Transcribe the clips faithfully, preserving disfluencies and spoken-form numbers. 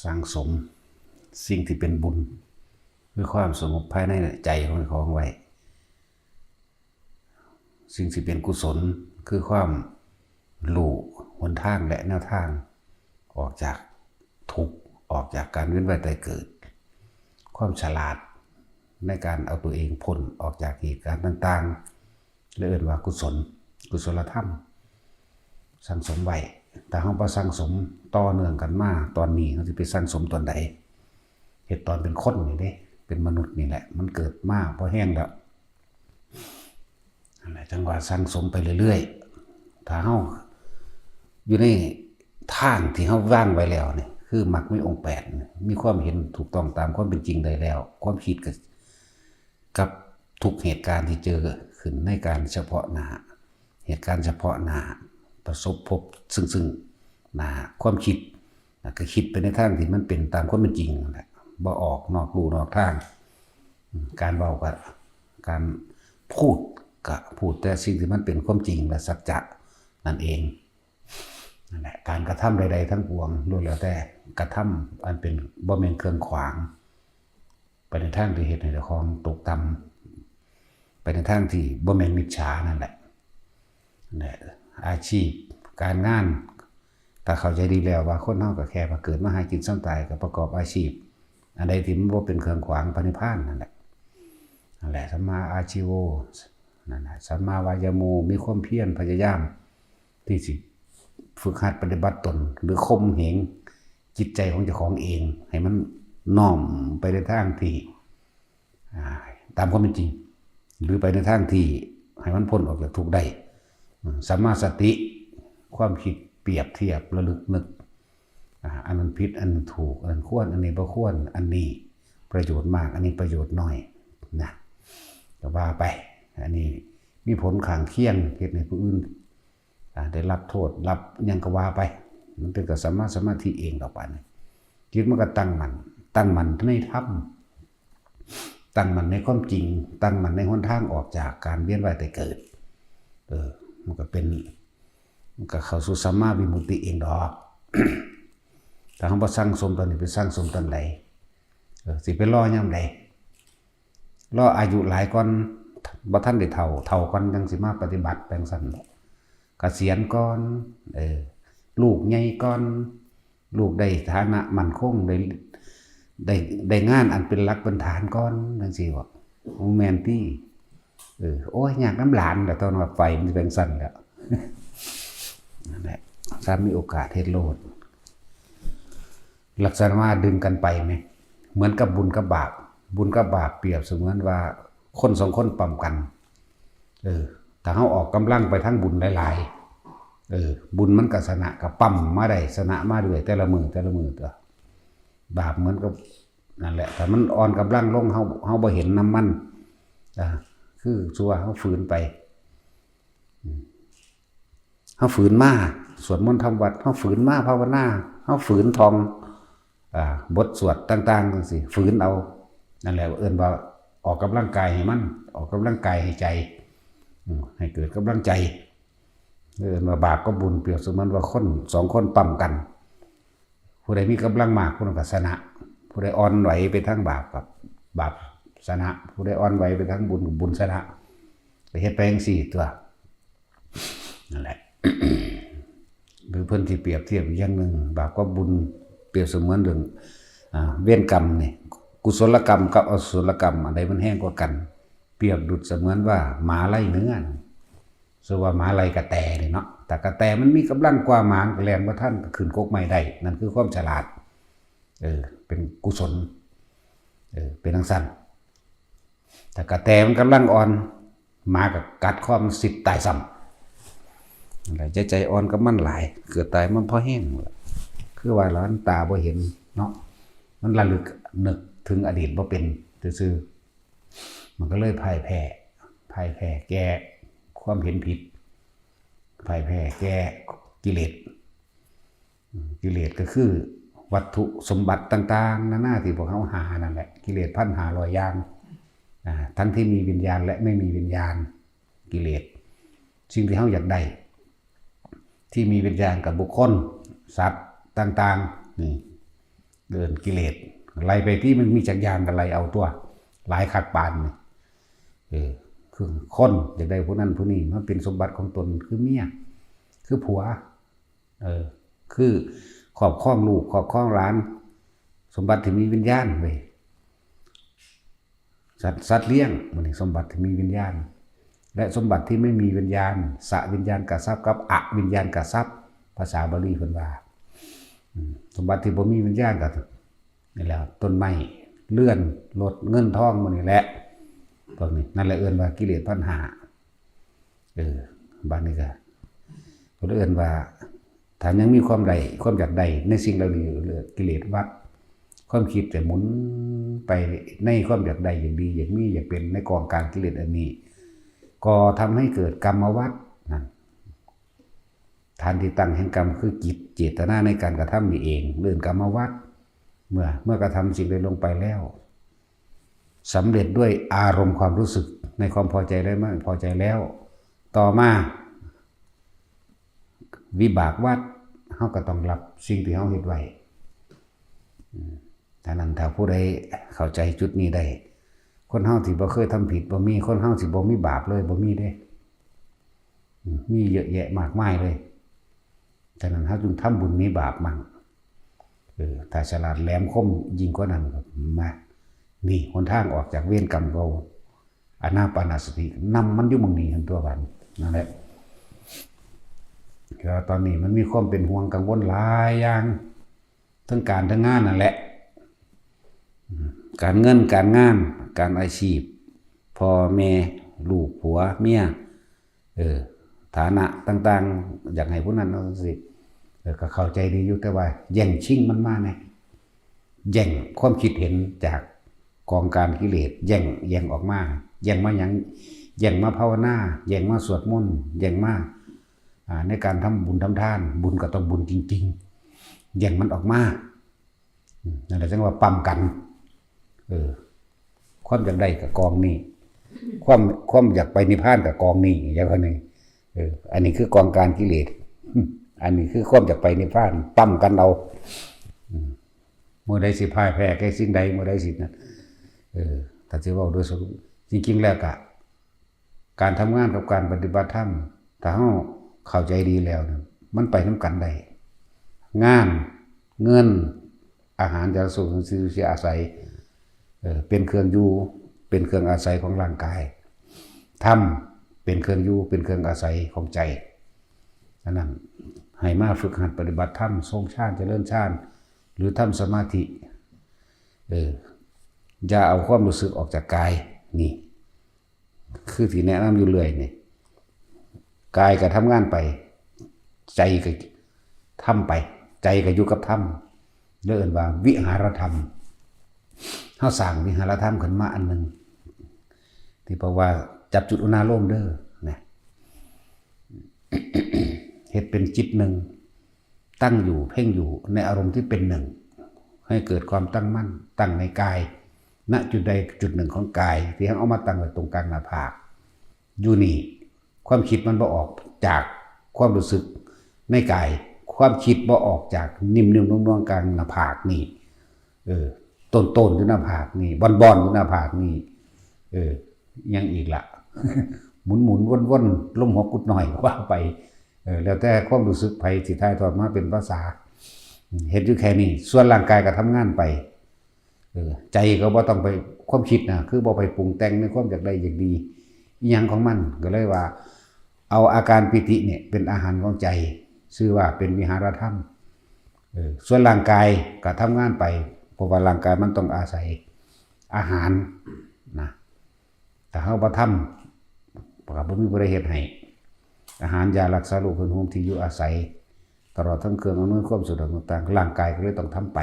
สั่งสมสิ่งที่เป็นบุญ คือความสงบภายในใจของเจ้าของไว้ สิ่งที่เป็นกุศล คือความรู้หนทางและแนวทาง ออกจากทุกข์ ออกจากการเวียนว่ายตายเกิด ความฉลาดในการเอาตัวเองพ้นออกจากเหตุการณ์ต่างๆ และเอิ้นว่ากุศล กุศลธรรม สั่งสมไว้ ถ้าเฮาบ่สั่งสมต่อเนื่องกันมา ตอนนี้เฮาสิไปสั่งสมตอนใด เฮ็ดตอนเป็นคนนี่เด้ เป็นมนุษย์นี่แหละ มันเกิดมาพอแฮงแล้ว นั่นแหละ จั่งว่าสั่งสมไปเรื่อยๆ ถ้าเฮาอยู่ในทางที่เฮาวางไว้แล้วนี่ คือมรรคมีองค์แปดนี่ มีความเห็นถูกต้องตามความเป็นจริงได้แล้ว ความคิดก็ กับทุกเหตุการณ์ที่เจอขึ้นในการเฉพาะหน้า เหตุการณ์เฉพาะหน้า ประสบพบซึ่งๆ หน้า ความคิด ก็คิดไปในทางที่มันเป็นตามความเป็นจริงนั่นแหละ บ่ออกนอกลู่นอกทาง การเว้าก็ การพูดก็พูดแต่สิ่งที่มันเป็นความจริงและสัจจะนั่นเอง นั่นแหละ การกระทำใดๆทั้งปวงล้วนแล้วแต่กระทำอันเป็น บ่แม่นเครื่องขวาง ไปในทางที่เฮ็ดให้เจ้าของตกต่ำ ไปในทางที่บ่แม่นมิจฉานั่นแหละ นั่นแหละ อาชีพ การงาน ถ้าเข้าใจดีแล้วว่าคนเฮาก็แค่มาเกิดมาหากินส่ำตาย ก็ประกอบอาชีพ อันใดที่มันบ่เป็นเครื่องขวางพระนิพพานนั่นแหละ นั่นแหละ สัมมาอาชีโว นั่นแหละ สัมมาวายาโม มีความเพียรพยายาม ที่สิฝึกหัดปฏิบัติตน หรือข่มเหงจิตใจของเจ้าของเอง ให้มันน้อมไปในทางที่ อ่า ตามความเป็นจริง หรือไปในทางที่ให้มันพ้นออกจากทุกข์ได้ อืม สัมมาสติ ความคิดเปรียบเทียบระลึกนึก อ่า อันนั้นผิด อันนั้นถูก อันนั้นควร อันนี้บ่ควร อันนี้ประโยชน์มาก อันนี้ประโยชน์น้อย นะ ก็ว่าไป อันนี้มีผลข้างเคียง เฮ็ดให้ผู้อื่น อ่า ได้รับโทษ รับหยังก็ว่าไป มันเป็นกับสัมมาสมาธิเองดอกบาดนี้ จิตมันก็ตั้งมั่น ตั้งมั่นในธรรม ตั้งมั่นในความจริง ตั้งมั่นในหนทางออกจากการเวียนว่ายตายเกิด เออ มันก็เป็น มันก็เข้าสู่สัมมาวิมุตติเองดอก ถ้าเฮาบ่สั่งสมตอนนี้ ไปสั่งสมตอนใด เออ สิไปรอยามใด รออายุหลายก่อน บ่ทันได้เฒ่า เฒ่าก่อนจั่งสิมาปฏิบัติ จั่งซั้นบ่ เกษียณก่อน เออ ลูกใหญ่ก่อน ลูกได้ฐานะมั่นคง ได้ ได้ ได้งานอันเป็นหลักเป็นฐานก่อน จั่งซี้บ่ บ่แม่นติ เออ โอ้ย ยากนำหลานล่ะ ตอนว่าไปมันสิจั่งซั้นแหล้ว นั่นแหละ ถ้ามีโอกาสเฮ็ดโลด ลักษณะว่าดึงกันไปไหม เหมือนกับบุญกับบาป บุญกับบาปเปรียบเสมือนว่าคนสองคนปั๊มกัน เออ ถ้าเฮาออกกำลังไปทางบุญหลายๆ เออ บุญมันก็ชนะ ก็ปั๊มมาได้ ชนะมาเรื่อย แต่ละมื้อ แต่ละมื้อตั๊ว บาปเหมือนกับ นั่นแหละ ถ้ามันอ่อนกำลังลง เฮา เฮาบ่เห็นนำมัน อ่า คือซั่วเฮาฝืนไป อืม เฮาฝืนมาสวดมนต์ทำวัตร เฮาฝืนมาภาวนา เฮาฝืนท่อง อ่า บทสวดต่างๆ จั่งซี้ ฝืนเอา นั่นแหละ เอิ้นว่าออกกำลังกายให้มัน ออกกำลังกายให้ใจ อืม ให้เกิดกำลังใจ เอิ้นว่าบาปกับบุญ เปรียบเสมือนว่าคนสองคนปั๊มกัน ผู้ใดมีกำลังมาก ผู้นั้นก็ชนะ ผู้ใดอ่อนไหวไปทางบาป ก็บาปชนะ ผู้ใดอ่อนไหวไปทางบุญ ก็บุญชนะ ก็เฮ็ดไปจั่งซี้ตั๊ว นั่นแหละ หรือเพิ่นสิเปรียบเทียบอีกอย่างหนึ่ง บาปกับบุญเปรียบเสมือนเรื่อง อ่า เวรกรรมนี่ กุศลกรรมกับอกุศลกรรม อันใดมันแฮงกว่ากัน เปรียบดุจเสมือนว่าหมาไล่เนื้อ สมมุติว่าหมาไล่กระแตนี่เนาะ ถ้ากระแตมันมีกำลังกว่าหมา มันก็แล่นบ่ทัน ก็ขึ้นกกไม้ได้ นั่นคือความฉลาด เออ เป็นกุศล เออ เป็นจั่งซั้น ถ้ากระแตมันกำลังอ่อน หมาก็กัดคอมันสิบตายซ้ำ นั่นแหละ ใจ ใจอ่อนกับมันหลาย เกิดตายมันพอแฮงล่ะ คือว่าหลานตาบ่เห็นเนาะ มันระลึกนึกถึงอดีตบ่เป็นซื่อๆ มันก็เลยพ่ายแพ้ พ่ายแพ้แก่ความเห็นผิด พ่ายแพ้แก่กิเลส อืม กิเลสก็คือวัตถุสมบัติต่างๆ นานาที่พวกเฮาหานั่นแหละ กิเลสพันห้าร้อยอย่าง อ่า ทั้งที่มีวิญญาณและไม่มีวิญญาณ กิเลส สิ่งที่เฮาอยากได้ ที่มีวิญญาณกับบุคคล สัตว์ต่างๆ นี่ เอิ้นกิเลส ไล่ไปที่มันมีจักอย่างก็ไล่เอาตัว หลายคักปานนี่ เออ คือคนอยากได้ผู้นั้นผู้นี้มาเป็นสมบัติของตน คือเมีย คือผัว เออ คือครอบครองลูก ครอบครองหลาน สมบัติที่มีวิญญาณเว้ย สัตว์ สัตว์เลี้ยง มันนี่สมบัติที่มีวิญญาณ และสมบัติที่ไม่มีวิญญาณ สวิญญาณกทรัพย์กับอวิญญาณกทรัพย์ ภาษาบาลีเพิ่นว่า อืม สมบัติที่บ่มีวิญญาณก็นี่แหละ ต้นไม้ เรือน รถ เงินทอง หมู่นี่แหละ พวกนี้ นั่นแหละเอิ้นว่ากิเลสพันห้า เออ บัดนี้ก็ เพิ่นเอิ้นว่า ถ้ายังมีความได้ ความอยากได้ในสิ่งเหล่านี้อยู่ กิเลสวัฏ ความคิดจะหมุนไปในความอยากได้ อยากดี อยากมี อยากเป็น ในกองการกิเลสอันนี้ ก็ทำให้เกิดกรรมวัฏนั่น ฐานที่ตั้งแห่งกรรมคือจิต เจตนาในการกระทำนี่เอง เอิ้นกรรมวัฏ เมื่อ เมื่อกระทำสิ่งใดลงไปแล้ว สำเร็จด้วยอารมณ์ความรู้สึกในความพอใจและไม่พอใจแล้ว ต่อมา วิบากวัฏ เฮาก็ต้องรับสิ่งที่เฮาเฮ็ดไว้ อืม ฉะนั้นถ้าผู้ใดเข้าใจจุดนี้ได้ คนเฮาที่บ่เคยทำผิดบ่มี คนเฮาที่บ่มีบาปเลยบ่มีเด้ อืม มีเยอะแยะมากมายเลย ฉะนั้นเฮาจึงทำบุญมีบาปมั่ง เออ ถ้าฉลาดแหลมคมยิ่งกว่านั้นก็มา นี่หนทางออกจากเวรกรรมเก่า อานาปานสติ นำมันอยู่หม่องนี้หั่นตัวบัด นั่นแหละ แล้วตอนนี้มันมีความเป็นห่วงกังวลหลายอย่าง ทั้งการทั้งงานนั่นแหละ อืม การเงิน การงาน การอาชีพ พ่อแม่ ลูก ผัว เมีย เออ ฐานะต่างๆ อยากให้ผู้นั้นเอาสิ เออ ก็เข้าใจดีอยู่ แต่ว่าแย่งชิงมันมาแน่ แย่งความคิดเห็นจากกองการกิเลส แย่ง แย่งออกมา แย่งมาหยัง แย่งมาภาวนา แย่งมาสวดมนต์ แย่งมา อ่า ในการทำบุญทำทาน บุญก็ต้องบุญจริงๆ แย่งมันออกมา อืม นั่นแหละจังว่าปั๊มกัน เออ ความอยากได้กับกองนี่ ความ ความอยากไปนิพพานกับกองนี่ อย่างนี้ เออ อันนี้คือกองการกิเลส อันนี้คือความอยากไปนิพพาน ปั๊มกันเอา อืม เมื่อใดสิพ่ายแพ้แก่สิ่งใด เมื่อใดสินะ เออ ถ้าจะเว้าโดยสรุป จริงๆ แล้วกะ การทำงานกับการปฏิบัติธรรม ถ้าเฮาเข้าใจดีแล้วนะ มันไปนำกันได้ งาน เงิน อาหาร ยาสุข สิ่งที่อาศัย เอ่อ เป็นเครื่องอยู่ เป็นเครื่องอาศัยของร่างกาย ธรรมเป็นเครื่องอยู่ เป็นเครื่องอาศัยของใจ ฉะนั้นให้มาฝึกหัดปฏิบัติธรรม ทรงฌาน เจริญฌาน หรือทำสมาธิ เออ อย่าเอาความรู้สึกออกจากกาย นี่ คือที่แนะนำอยู่เรื่อยนี่ กายก็ทำงานไป ใจก็ทำไป ใจก็อยู่กับธรรม เรียกว่าวิหารธรรม เฮาสร้างวิหารธรรมขึ้นมาอันหนึ่ง ที่บอกว่าจับจุดอุณาโลมเด้อนะ เฮ็ดเป็นจิตหนึ่ง ตั้งอยู่ เพ่งอยู่ในอารมณ์ที่เป็นหนึ่ง ให้เกิดความตั้งมั่น ตั้งในกาย ณ จุดใดจุดหนึ่งของกาย ที่เฮาเอามาตั้งไว้ตรงกลางหน้าผาก อยู่นี่ ความคิดมันบ่ออกจากความรู้สึกในกาย ความคิดบ่ออกจากนิ่มๆ นวลๆ กลางหน้าผากนี่ เออ ต้นๆ อยู่หน้าผากนี่ บอนๆ อยู่หน้าผากนี่ เออ ยังอีกละ หมุนๆ วนๆ ลมหัวกุดหน่อย ว่าไป เออ แล้วแต่ความรู้สึกไผสิถ่ายทอดมาเป็นภาษา เฮ็ดอยู่แค่นี้ ส่วนร่างกายก็ทำงานไป เออ ใจก็บ่ต้องไปความคิดนะ คือบ่ไปปรุงแต่งในความอยากได้อยากดี อิหยังของมัน ก็เลยว่า เอาอาการปีติเนี่ยเป็นอาหารของใจ ชื่อว่าเป็นวิหารธรรม เออ ส่วนร่างกายก็ทำงานไป เพราะว่าร่างกายมันต้องอาศัยอาหารนะ ถ้าเฮาบ่ทำ ก็บ่มีผู้ใดเฮ็ดให้ อาหาร ยา รักษาโรค เครื่องนุ่งห่ม ที่อยู่อาศัย ตลอดทั้งเครื่องอำนวยความสะดวกต่างๆ ร่างกายก็เลยต้องทำไป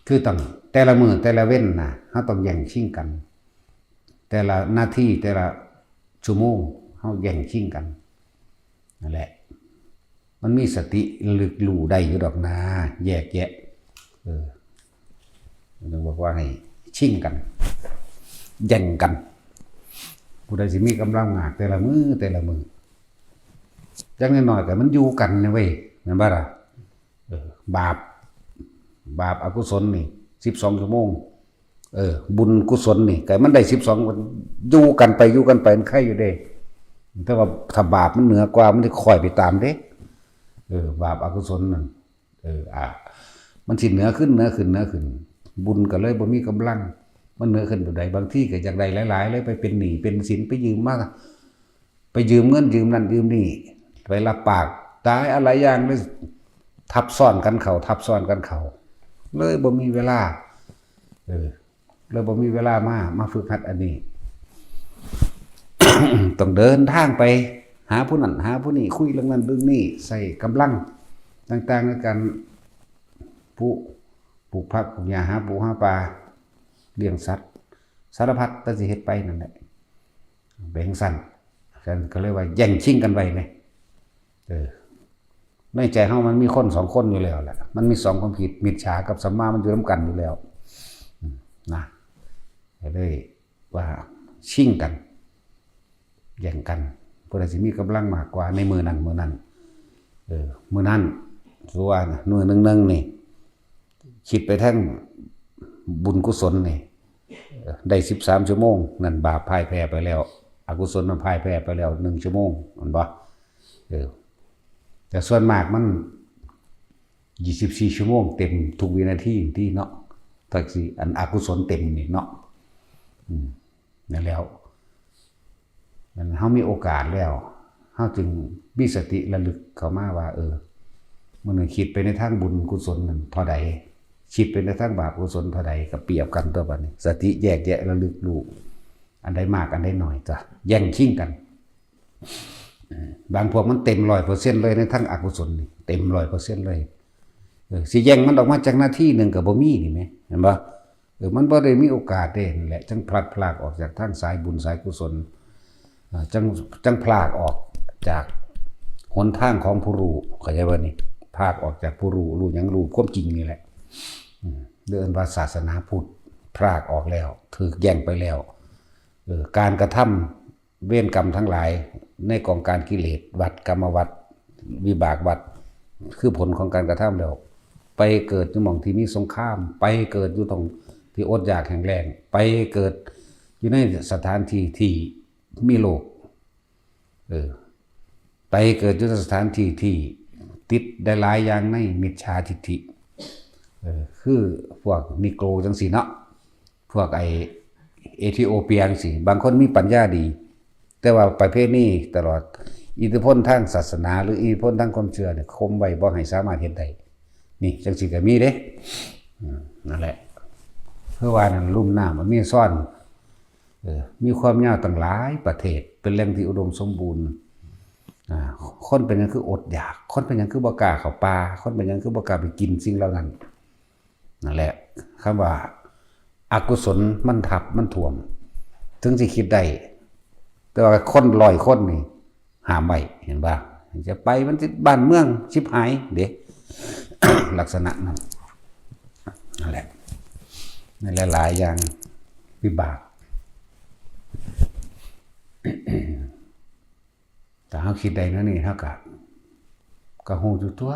คือต้องแต่ละมื้อแต่ละเว็นนะ เฮาต้องแย่งชิงกัน แต่ละนาทีแต่ละชั่วโมง เฮาแย่งชิงกัน นั่นแหละ มันมีสติระลึกรู้ได้อยู่ดอกนะ แยกแยะ เออ มันบอกว่าให้ชิงกัน แย่งกัน ผู้ใดสิมีกำลังมากแต่ละมื้อแต่ละมื้อ จักน้อยๆ ก็มันอยู่กันนะเว้ย แม่นบ่ล่ะ เออ บาป บาปอกุศลนี่ สิบสอง ชั่วโมง เออ บุญกุศลนี่ ก็มันได้ สิบสอง อยู่กันไป อยู่กันไป มันไข่อยู่เด้ แต่ว่าถ้าบาปมันเหนือกว่า มันสิค่อยไปตามเด้ เออ บาปอกุศลนั่น เออ อ่ะ มันสิเหนือขึ้น เหนือขึ้น เหนือขึ้น บุญก็เลยบ่มีกำลัง มันเหนือขึ้นแบบใด บางทีก็อยากได้หลายๆ เลย ไปเป็นหนี้เป็นสิน ไปยืมมา ไปยืมเงินยืมนั่นยืมนี่ ไปรับปาก ตายอะไรอย่างเลย ทับซ้อนกันเข้า ทับซ้อนกันเข้า เลยบ่มีเวลา เออ เลยบ่มีเวลามา มาฝึกหัดอันนี้ ต้องเดินทางไป หาผู้นั้น หาผู้นี้ คุยเรื่องนั้นเรื่องนี้ ใส่กำลังต่างๆ ในการปลูก ปลูกผัก ปลูกหญ้า หาปูหาปลา เลี้ยงสัตว์ สารพัด แต่สิเฮ็ดไปนั่นแหละ แบ่งสั้น ฉันก็เลยว่าแย่งชิงกันไว้ไง เออ ในใจเฮามันมีคนสองคนอยู่แล้วแหละ มันมีสองความคิด มิจฉากับสัมมามันอยู่นำกันอยู่แล้ว อืม นะ ก็เลยว่าชิงกัน แย่งกัน ผู้ใดสิมีกำลังมากกว่าในมื้อนั้น มื้อนั้น เออ มื้อนั้น คือว่ามื้อหนึ่งๆ นี่ คิดไปทางบุญกุศลนี่ เออ ได้ สิบสาม ชั่วโมง นั่นบาปพ่ายแพ้ไปแล้ว อกุศลมันพ่ายแพ้ไปแล้ว หนึ่ง ชั่วโมง แม่นบ่ เออ แต่ส่วนมากมัน ยี่สิบสี่ ชั่วโมง เต็มทุกวินาทีที่เนาะ ถ้าสิอันอกุศลเต็มนี่เนาะ อืม นั่นแล้ว มันเฮามีโอกาสแล้ว เฮาจึงมีสติระลึกเข้ามาว่า เออ มื้อนี้คิดไปในทางบุญกุศลนั่นเท่าใด คิดไปในทางบาปกุศลเท่าใด ก็เปรียบกันตัวบัดนี้ สติแยกแยะระลึกรู้ อันใดมาก อันใดน้อย จ้ะ แย่งชิงกัน เออ บางพวกมันเต็ม ร้อยเปอร์เซ็นต์ เลย ในทางอกุศลนี่ เต็ม ร้อยเปอร์เซ็นต์ เลย เออ สิแย่งมันออกมาจากนาทีหนึ่งก็บ่มีนี่แหม เห็นบ่ เออ มันบ่ได้มีโอกาสเด้ นั่นแหละ จั่งพลัดพรากออกจากทางสายบุญสายกุศล อ่า จั่ง จั่งพลากออกจากหนทางของผู้รู้ เข้าใจบ่นี่ พลากออกจากผู้รู้ รู้หยัง รู้ความจริงนี่แหละ อืม เรียกว่าศาสนาพุทธ พลากออกแล้ว ถูกแย่งไปแล้ว เออ การกระทำ เวรกรรมทั้งหลายในกองการกิเลสวัฏ กรรมวัฏ วิบากวัฏ คือผลของการกระทำแล้ว ไปเกิดอยู่หม่องที่มีสงคราม ไปเกิดอยู่ตรงที่อดอยากแห้งแล้ง ไปเกิดอยู่ในสถานที่ที่มีโรค เออ ไปเกิดอยู่ในสถานที่ที่ติดได้หลายอย่างในมิจฉาทิฏฐิ เออ คือพวกนิโกรจั่งซี้เนาะ พวกไอ้เอธิโอเปียจั่งซี้ บางคนมีปัญญาดี แต่ว่าประเพณีตลอด อิทธิพลทางศาสนา หรืออิทธิพลทางความเชื่อเนี่ย ข่มไว้บ่ให้สามารถเฮ็ดได้ นี่จั่งซี้ก็มีเด้ อืม นั่นแหละ คือว่านั่นลุ่มน้ำอเมซอน เออ มีความยาวตั้งหลายประเทศ เป็นแหล่งที่อุดมสมบูรณ์ อ่า คนเป็นหยังคืออดอยาก คนเป็นหยังคือบ่กล้าเข้าป่า คนเป็นหยังคือบ่กล้าไปกินสิ่งเหล่านั้น นั่นแหละ คำว่าอกุศลมันทับมันท่วม ถึงสิคิดได้ แต่ว่าคนร้อยคนนี่ห้ามไว้ เห็นบ่ จะไปมันสิบ้านเมืองชิบหายเด้ ลักษณะนั้น นั่นแหละ ในหลายๆอย่าง วิบาก ถ้าเฮาคิดได้แนวนี้ เฮาก็ ก็ฮู้อยู่ตัว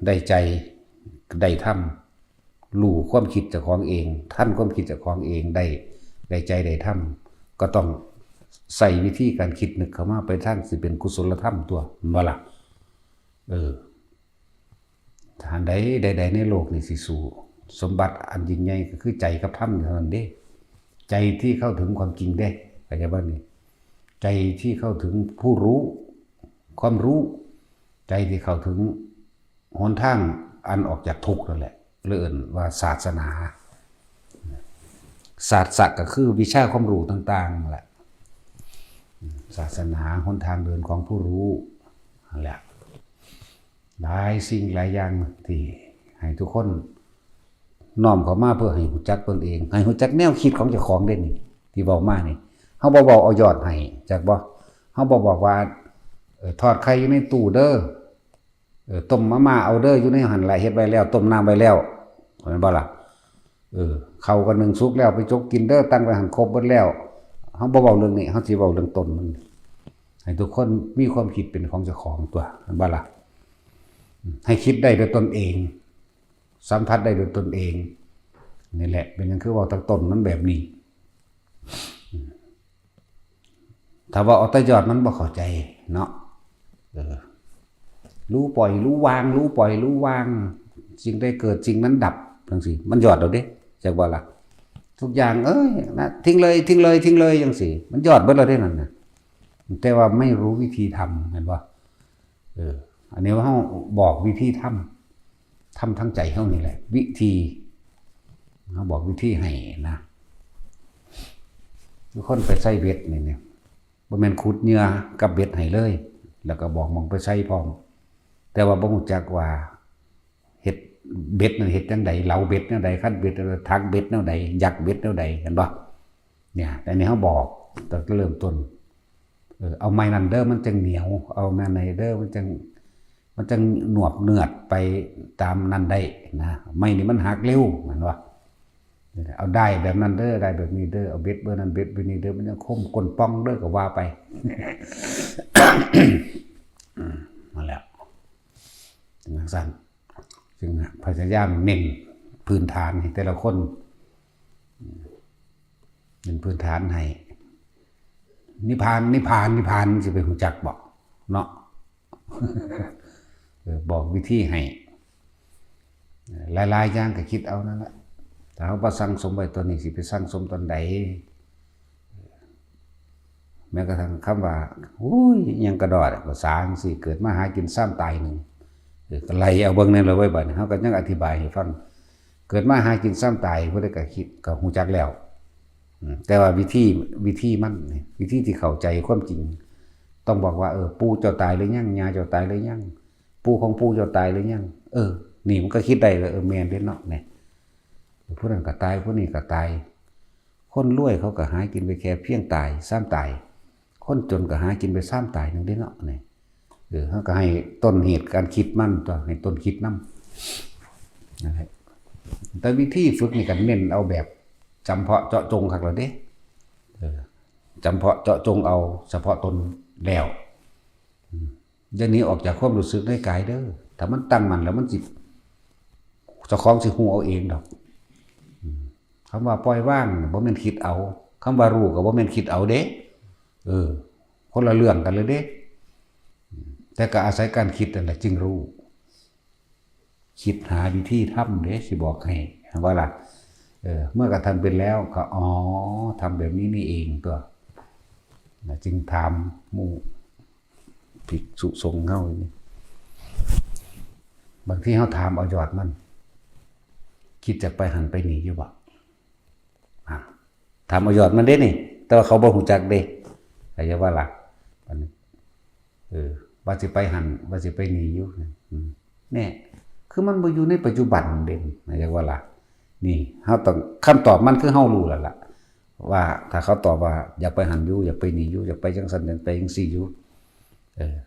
ได้ใจ ได้ธรรม รู้ความคิดเจ้าของเอง ทันความคิดเจ้าของเอง ได้ ได้ใจได้ธรรม ก็ต้องใส่วิธีการคิดนึกเข้ามาไปทางสิเป็นกุศลธรรมตัว แม่นบ่ล่ะ เออ อันใด ใดๆ ในโลกนี่สิสู้ สมบัติอันยิ่งใหญ่ก็คือใจกับธรรมเท่านั้นเด้ ใจที่เข้าถึงความจริงเด้ เข้าใจบ่นี่ ใจที่เข้าถึงผู้รู้ ความรู้ ใจที่เข้าถึงหนทางอันออกจากทุกข์นั่นแหละ เรียกว่าศาสนา ศาสะก็คือวิชาความรู้ต่างๆนั่นแหละ ศาสนาหนทางเดินของผู้รู้นั่นแหละ หลายสิ่งหลายอย่างที่ให้ทุกคนน้อมเข้ามาเพื่อให้รู้จักตนเอง ให้รู้จักแนวคิดของเจ้าของเด้นี่ ที่เว้ามานี่ เฮาบ่เว้าเอายอดให้ จักบ่ เฮาบ่บอกว่า เอ่อ ทอดไข่อยู่ในตู้เด้อ เออ ต้มมาม่าเอาเด้อ อยู่ในหั่นล่ะ เฮ็ดไว้แล้ว ต้มน้ำไว้แล้ว แม่นบ่ล่ะ เออ ข้าวก็นึ่งสุกแล้ว ไปจกกินเด้อ ตั้งไว้หั่นครบเบิดแล้ว เฮาบ่เว้าเรื่องนี้ เฮาสิเว้าเรื่องต้นมัน ให้ทุกคนมีความคิดเป็นของเจ้าของตัว แม่นบ่ล่ะ ให้คิดได้ด้วยตนเอง สัมผัสได้ด้วยตนเอง นี่แหละ เป็นหยังคือเว้าตั้งต้นมันแบบนี้ ถ้าว่าเอาแต่ยอดมันบ่เข้าใจเนาะ เออ รู้ปล่อยรู้วาง รู้ปล่อยรู้วาง สิ่งใดเกิดสิ่งนั้นดับจังซี่ มันยอดเอาเด้ จักว่าล่ะ ทุกอย่าง เอ้ย นะ ทิ้งเลย ทิ้งเลย ทิ้งเลยจังซี่ มันยอดเบิดแล้วเด้นั่นน่ะ แต่ว่าไม่รู้วิธีทำ เห็นบ่ เออ อันนี้ว่าเฮาบอกวิธีทำ ทำทางใจเฮานี่แหละ วิธี เฮาบอกวิธีให้นะ คือคนไปใส่เบ็ดนี่เนี่ย บ่แม่นขุดเหยื่อกับเบ็ดให้เลย แล้วก็บอกหม่องไปใส่พร้อม แต่ว่าบ่รู้จักว่าเฮ็ดเบ็ดนั่นเฮ็ดจั่งใด เหลาเบ็ดแนวใด คันเบ็ดแนวใด ถักเบ็ดแนวใด ยักเบ็ดแนวใด เห็นบ่ เนี่ย แต่อันนี้เฮาบอกตั้งแต่เริ่มต้น เออ เอาไม้นั่นเด้อ มันจั่งเหนียว เอาไม้นั่นเด้อ มันจั่ง มันจั่งหนวบเนือดไปตามนั่นได้นะ ไม้นี่มันหักเร็ว แม่นบ่ เอาด้ายแบบนั้นเด้อ ด้ายแบบนี้เด้อ เอาเบ็ดเบอร์นั้น เบ็ดเบอร์นี้เด้อ มันจั่งคมก้นป่องเด้อ ก็ว่าไป อืม นั่นแหละ จั่งซั่น จึงพยายามเน้นพื้นฐานให้แต่ละคน เน้นพื้นฐานให้ นิพพาน นิพพาน นิพพาน สิไปรู้จักบ่ เนาะ เออ บอกวิธีให้ หลายๆอย่างก็คิดเอานั่นแหละ ถ้าเฮาบ่สั่งสมไว้ตอนนี้ สิไปสั่งสมตอนใด แม้กระทั่งคำว่า โอ้ย อิหยังกระดอดอะ ภาษาจั่งซี้ เกิดมาหากินซ้ำตายหนึ่ง เออ ก็ไล่เอาเบิ่งแน่เลยเว้ย บัดนี้ เฮาก็ยังอธิบายให้ฟัง เกิดมาหากินซ้ำตาย ผู้ใดก็คิด ก็รู้จักแล้ว อืม แต่ว่าวิธี วิธีมันนี่ วิธีที่เข้าใจความจริง ต้องบอกว่า เออ ปู่เจ้าตายหรือยัง ย่าเจ้าตายหรือยัง ปู่ของปู่เจ้าตายหรือยัง เออ นี่มันก็คิดได้เลย เออ แม่นเด้เนาะ เนี่ย ผู้นั้นก็ตาย ผู้นี้ก็ตาย คนรวยเขาก็หากินไปแค่เพียงตาย ซ้ำตาย คนจนก็หากินไปซ้ำตายหนึ่งเด้เนาะ เนี่ย เออ เฮาก็ให้ต้นเหตุการคิดมันตัว ให้ต้นคิดนำ นั่นแหละ แต่วิธีฝึกนี่ก็เน้นเอาแบบจำเพาะเจาะจงคักแล้วเด้ เออ จำเพาะเจาะจงเอาเฉพาะตนแล้ว อืม อย่าหนีออกจากความรู้สึกในกายเด้อ ถ้ามันตั้งมั่นแล้วมันสิ เจ้าของสิฮู้เอาเองดอก อืม คำว่าปล่อยวางน่ะบ่แม่นคิดเอา คำว่ารู้ก็บ่แม่นคิดเอาเด้ เออ คนละเรื่องกันเลยเด้ อืม แต่ก็อาศัยการคิดนั่นแหละจึงรู้ คิดหาวิธีทำเด้ สิบอกให้ ว่าล่ะ เออ เมื่อกระทำเป็นแล้วก็ อ๋อ ทำแบบนี้นี่เองตัว นะ จึงถามหมู่ภิกษุสงฆ์เฮานี่ บางทีเฮาถามเอายอดมัน คิดจะไปหันไปนี่อยู่บ่ อ่ะ ถามเอายอดมันเด้นี่ แต่ว่าเขาบ่ฮู้จักเด้ เข้าใจว่าล่ะ อันนี้ เออ ว่าสิไปหัน ว่าสิไปนี่อยู่ อืม เนี่ย คือมันบ่อยู่ในปัจจุบันเด้ เข้าใจว่าล่ะ นี่ เฮาต้อง คำตอบมันคือเฮารู้แล้วล่ะ ว่าถ้าเขาตอบว่าอยากไปหันอยู่ อยากไปนี่อยู่ อยากไปจั่งซั่น อยากไปจั่งซี่อยู่ เออ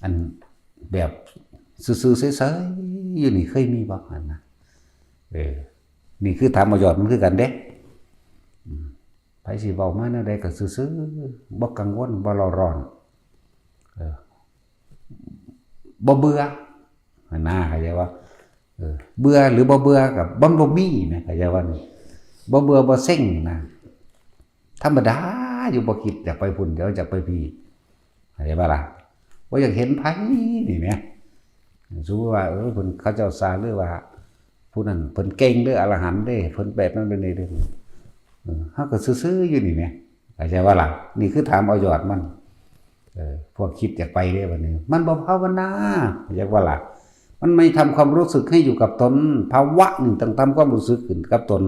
อันแบบซื่อๆใสๆอยู่นี่เคยมีบ่ หั่นนะ เออ นี่คือถามเอายอดมันคือกันเด้ อืม ไผสิเว้ามาแนวใดก็ซื่อๆ บ่กังวล บ่เร่าร้อน เออ บ่เบื่อ หั่นนะ เข้าใจว่า เออ เบื่อหรือบ่เบื่อก็มันบ่มีนะ เข้าใจว่านี่ บ่เบื่อบ่เซ็งนะ ธรรมดาอยู่ บ่คิดอยากไปพุ้น เดี๋ยวอยากไปพี้ เข้าใจบ่ล่ะ บ่อยากเห็นไผนี่แหม สมมุติว่า เออ เพิ่น เขาเจ้าซา หรือว่า ผู้นั้นเพิ่นเก่งเด้อ อรหันต์เด้อ เพิ่นแบบนั้นแบบนี้เด้อ เออ เฮาก็ซื่อๆอยู่นี่แหม เข้าใจบ่ล่ะ นี่คือถามเอายอดมัน เออ พวกคิดอยากไปเด้บัดนี้ มันบ่ภาวนา เข้าใจบ่ล่ะ มันไม่ทำความรู้สึกให้อยู่กับตน ภาวะนี่ต้องทำความรู้สึกขึ้นกับตน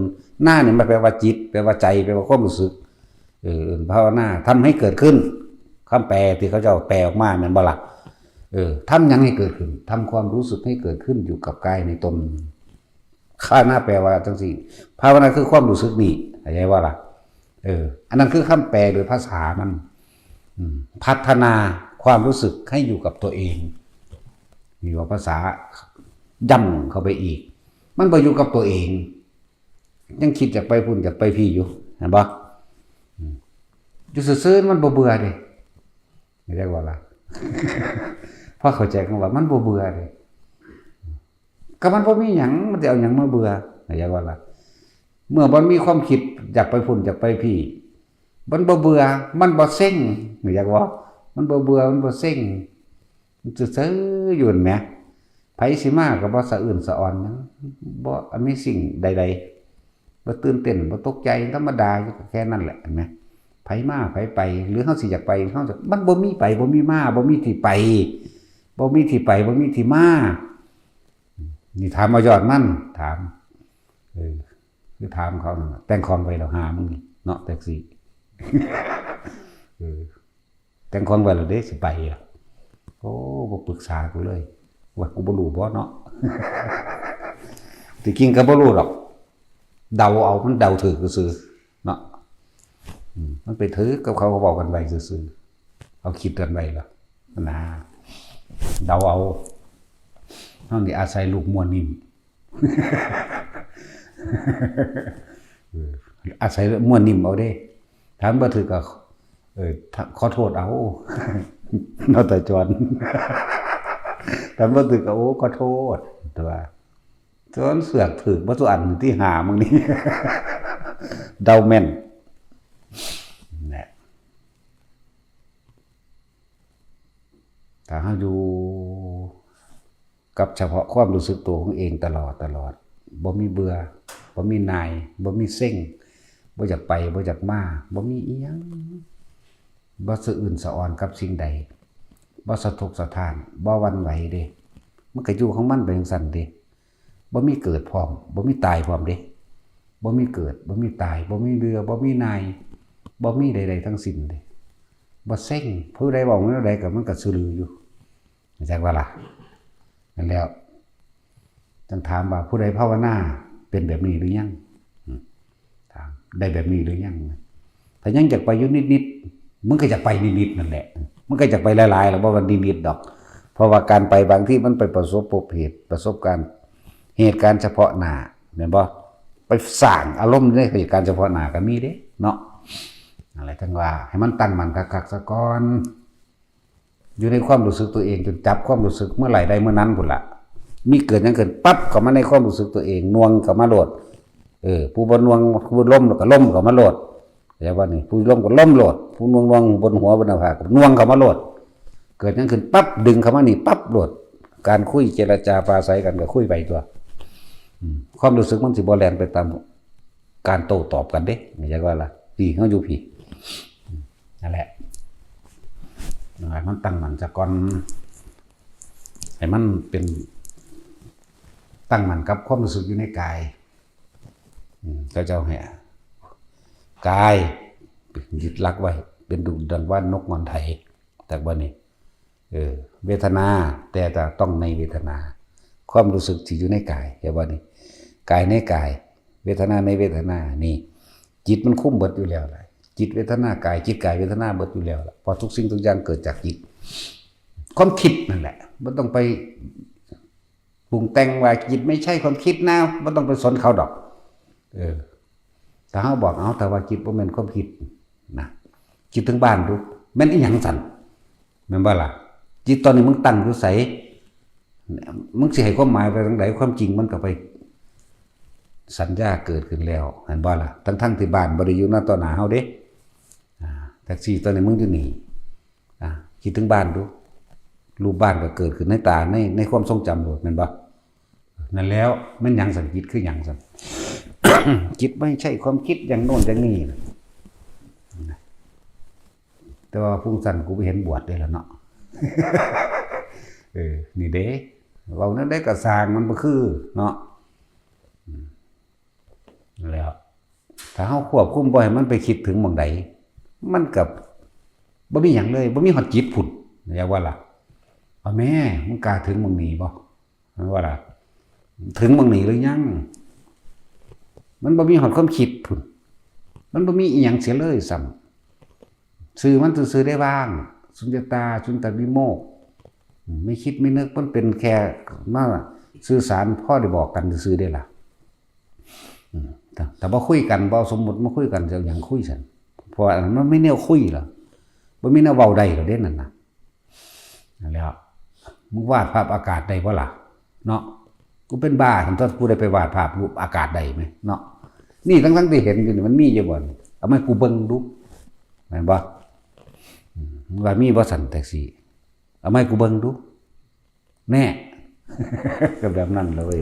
นานี่มันแปลว่าจิต แปลว่าใจ แปลว่าความรู้สึก เออ ภาวนา ทำให้เกิดขึ้น คำแปลที่เขาเจ้าแปลออกมาแม่นบ่ล่ะ เออ ทำหยังให้เกิดขึ้น ทำความรู้สึกให้เกิดขึ้นอยู่กับกายในตน ภาวนาแปลว่าจั่งซี่ ภาวนาคือความรู้สึกนี่ เข้าใจบ่ล่ะ เออ อันนั้นคือคำแปลโดยภาษามัน อืม พัฒนาความรู้สึกให้อยู่กับตัวเอง นี่ว่าภาษาย่ำเข้าไปอีก มันบ่อยู่กับตัวเอง ยังคิดอยากไปพุ้นอยากไปพี้อยู่ เห็นบ่ อืม อยู่ซื่อๆมันบ่เบื่อเด้ เรียกว่าล่ะ พอเข้าใจคำว่ามันบ่เบื่อเด้ ก็มันบ่มีหยัง มันสิเอาหยังมาเบื่อ เข้าใจบ่ล่ะ เมื่อมันมีความคิดอยากไปพุ้นอยากไปพี้ มันบ่เบื่อ มันบ่เซ็ง เข้าใจบ่ มันบ่เบื่อ มันบ่เซ็ง มันซื่อๆอยู่หั้นแหม ไผสิมาก็บ่สะอื้นสะอ่อนหยัง บ่ amazing ใดๆ บ่ตื่นเต้น บ่ตกใจ ธรรมดาอยู่ ก็แค่นั้นแหละ เห็นไหม ไผมาไผไป หรือเฮาสิอยากไป เฮาจะ มันบ่มีไป บ่มีมา บ่มีที่ไป บ่มีที่ไป บ่มีที่มา นี่ถามเอายอดมัน ถาม เออ คือถามเขานั่นน่ะ แต่งของไว้แล้วหามึงนี่เนาะ แท็กซี่ เออ แต่งของไว้แล้วเด้ สิไปอะ โอ้ บ่ปรึกษากูเลย ว่ากูบ่รู้บ่เนาะ ที่จริงก็บ่รู้ดอก เดาเอา มันเดาถืกซื่อๆเนาะ อืม มันไปถืกกับเขา เขาเว้ากันไว้ซื่อๆ เขาคิดกันไว้ล่ะ นะ เดาเอา เฮานี่อาศัยลูกมั่วนิ่ม เออ อาศัยมั่วนิ่มเอาเด้ ถ้ามันบ่ถืกก็ เออ ถ้า ขอโทษเอา เนาะ ตาจอน ถ้ามันบ่ถืกก็ โอ้ ขอโทษ แต่ว่า จนเสือกถืกบ่ทุกอันที่หามึงนี่ เดาแม่น แหละ ถ้าเฮาอยู่กับเฉพาะความรู้สึกตัวของเองตลอด ตลอด บ่มีเบื่อ บ่มีหน่าย บ่มีเซ็ง บ่อยากไป บ่อยากมา บ่มีอิหยัง บ่สะอื้นสะอ่อนกับสิ่งใด บ่สะทกสะท้าน บ่หวั่นไหวเด้ มันก็อยู่ของมันไปจั่งซั้นเด้ บ่มีเกิดพร้อม บ่มีตายพร้อมเด้ บ่มีเกิด บ่มีตาย บ่มีเบื่อ บ่มีหน่าย บ่มีใดๆทั้งสิ้นเด้ บ่เซ็ง ผู้ใดเว้าแนวใดก็มันก็ซื่อลืออยู่ เข้าใจบ่ล่ะ นั่นแหล้ว จั่งถามว่าผู้ใดภาวนาเป็นแบบนี้หรือยัง อืม ถาม ได้แบบนี้หรือยัง ถ้ายังอยากไปอยู่นิดๆ มึงก็อยากไปนิดๆนั่นแหละ มึงก็อยากไปหลายๆ แล้วบ่ว่านิดๆดอก เพราะว่าการไปบางทีมันไปประสบพบเหตุ ประสบการณ์ เหตุการณ์เฉพาะหน้า แม่นบ่ ไปสร้างอารมณ์ในเหตุการณ์เฉพาะหน้าก็มีเด้เนาะ นั่นแหละ จั่งว่าให้มันตั้งมั่นคักๆซะก่อน อยู่ในความรู้สึกตัวเอง จนจับความรู้สึกเมื่อไหร่ได้เมื่อนั้นพุ้นล่ะ มีเกิดหยังขึ้นปั๊บเข้ามาในความรู้สึกตัวเอง หน่วงเข้ามาโลด เออ ผู้บ่หน่วง ผู้ล้มก็ล้มเข้ามาโลด เข้าใจบ่นี่ ผู้ล้มก็ล้มโลด ผู้หน่วงๆบนหัวบนหน้าผากก็หน่วงเข้ามาโลด เกิดหยังขึ้นปั๊บดึงเข้ามานี่ปั๊บโลด การคุยเจรจาปราศรัยกันก็คุยไปตั๊ว อืม ความรู้สึกมันสิบ่แล่นไปตามการโต้ตอบกันเด้ เข้าใจบ่ล่ะ พี้ เฮาอยู่พี้ นั่นแหละ ให้มันตั้งมั่นซะก่อน ให้มันเป็น ตั้งมั่นกับความรู้สึกอยู่ในกาย อืม เขาเจ้าให้ กาย ยึดหลักไว้ เป็นดุจดังว่านนกงอนไถ แต่ว่านี่ เออ เวทนา แต่จะต้องในเวทนา ความรู้สึกที่อยู่ในกาย เห็นบ่นี่ กายในกาย เวทนาในเวทนา นี่ จิตมันคุมเบิดอยู่แล้วล่ะ จิตเวทนากาย จิตกายเวทนาเบิดอยู่แล้วล่ะ เพราะทุกสิ่งทุกอย่างเกิดจากจิต ความคิดนั่นแหละ บ่ต้องไปปรุงแต่งว่าจิตไม่ใช่ความคิดนะ บ่ต้องไปสนเขาดอก เออ ถ้าเฮาบอก เอา ถ้าว่าจิตบ่แม่นความคิดนะ คิดถึงบ้านดู แม่นอีหยังซั่น แม่นบ่ล่ะ จิตตอนนี้มึงตั้งอยู่ไส มึงสิให้ความหมายไปทางใด ความจริงมันก็ไปสัญญาเกิดขึ้นแล้ว เห็นบ่ล่ะ ทั้งๆที่บ้านบ่ได้อยู่หน้าต่อหน้าเฮาเด้ อ่า แท็กซี่ตอนนี้มึงอยู่นี่ อ่า คิดถึงบ้านดู รูปบ้านก็เกิดขึ้นในตา ใน ในความทรงจำโลด แม่นบ่ นั่นแล้ว แม่นหยังซั่น จิตคือหยังซั่น จิตไม่ใช่ความคิดอย่างโน้นอย่างนี้นะ แต่ว่าพุ้งสันกูบ่เห็นบวชเด้ล่ะเนาะ เออ นี่เด้ เว้าแนวใดก็ซ่าง มันบ่คือเนาะ อืม แล้ว ถ้าเฮาควบคุมบ่ให้มันไปคิดถึงหม่องใด มันก็บ่มีหยังเลย บ่มีฮอดจิตพุ้น เข้าใจบ่ล่ะ เอาแม่ มึงกล้าถึงหม่องนี้บ่ แม่นบ่ล่ะ ถึงหม่องนี้หรือยัง มันบ่มีฮอดความคิดพุ้น มันบ่มีอีหยังเสียเลยซ้ำ ซื่อมันซื่อๆได้ ว่าง สุญญตา สุญญตาวิโมกข์ อืม ไม่คิดไม่นึก มันเป็นแค่มาสื่อสารพอได้บอกกันซื่อๆเด้ล่ะ อืม ถ้า ถ้าบ่คุยกัน บ่เอาสมมุติมาคุยกัน จะเอาหยังคุยซั่น เพราะว่าอันนั้นมันไม่แนวคุยหรอก บ่มีแนวเว้าได้หรอกเด้นั่นน่ะ นั่นแหละ มึงวาดภาพอากาศได้บ่ล่ะ เนาะ กูเป็นบ้า คันถ้าผู้ใดไปวาดภาพรูปอากาศได้ไหมเนาะ นี่ทั้งๆที่เห็นอยู่นี่มันมีอยู่บ่ เอามาให้กูเบิ่งดู แม่นบ่ อืม ว่ามีบ่สั่นแท็กซี่ เอามาให้กูเบิ่งดู แน่ ก็แบบนั้นเลย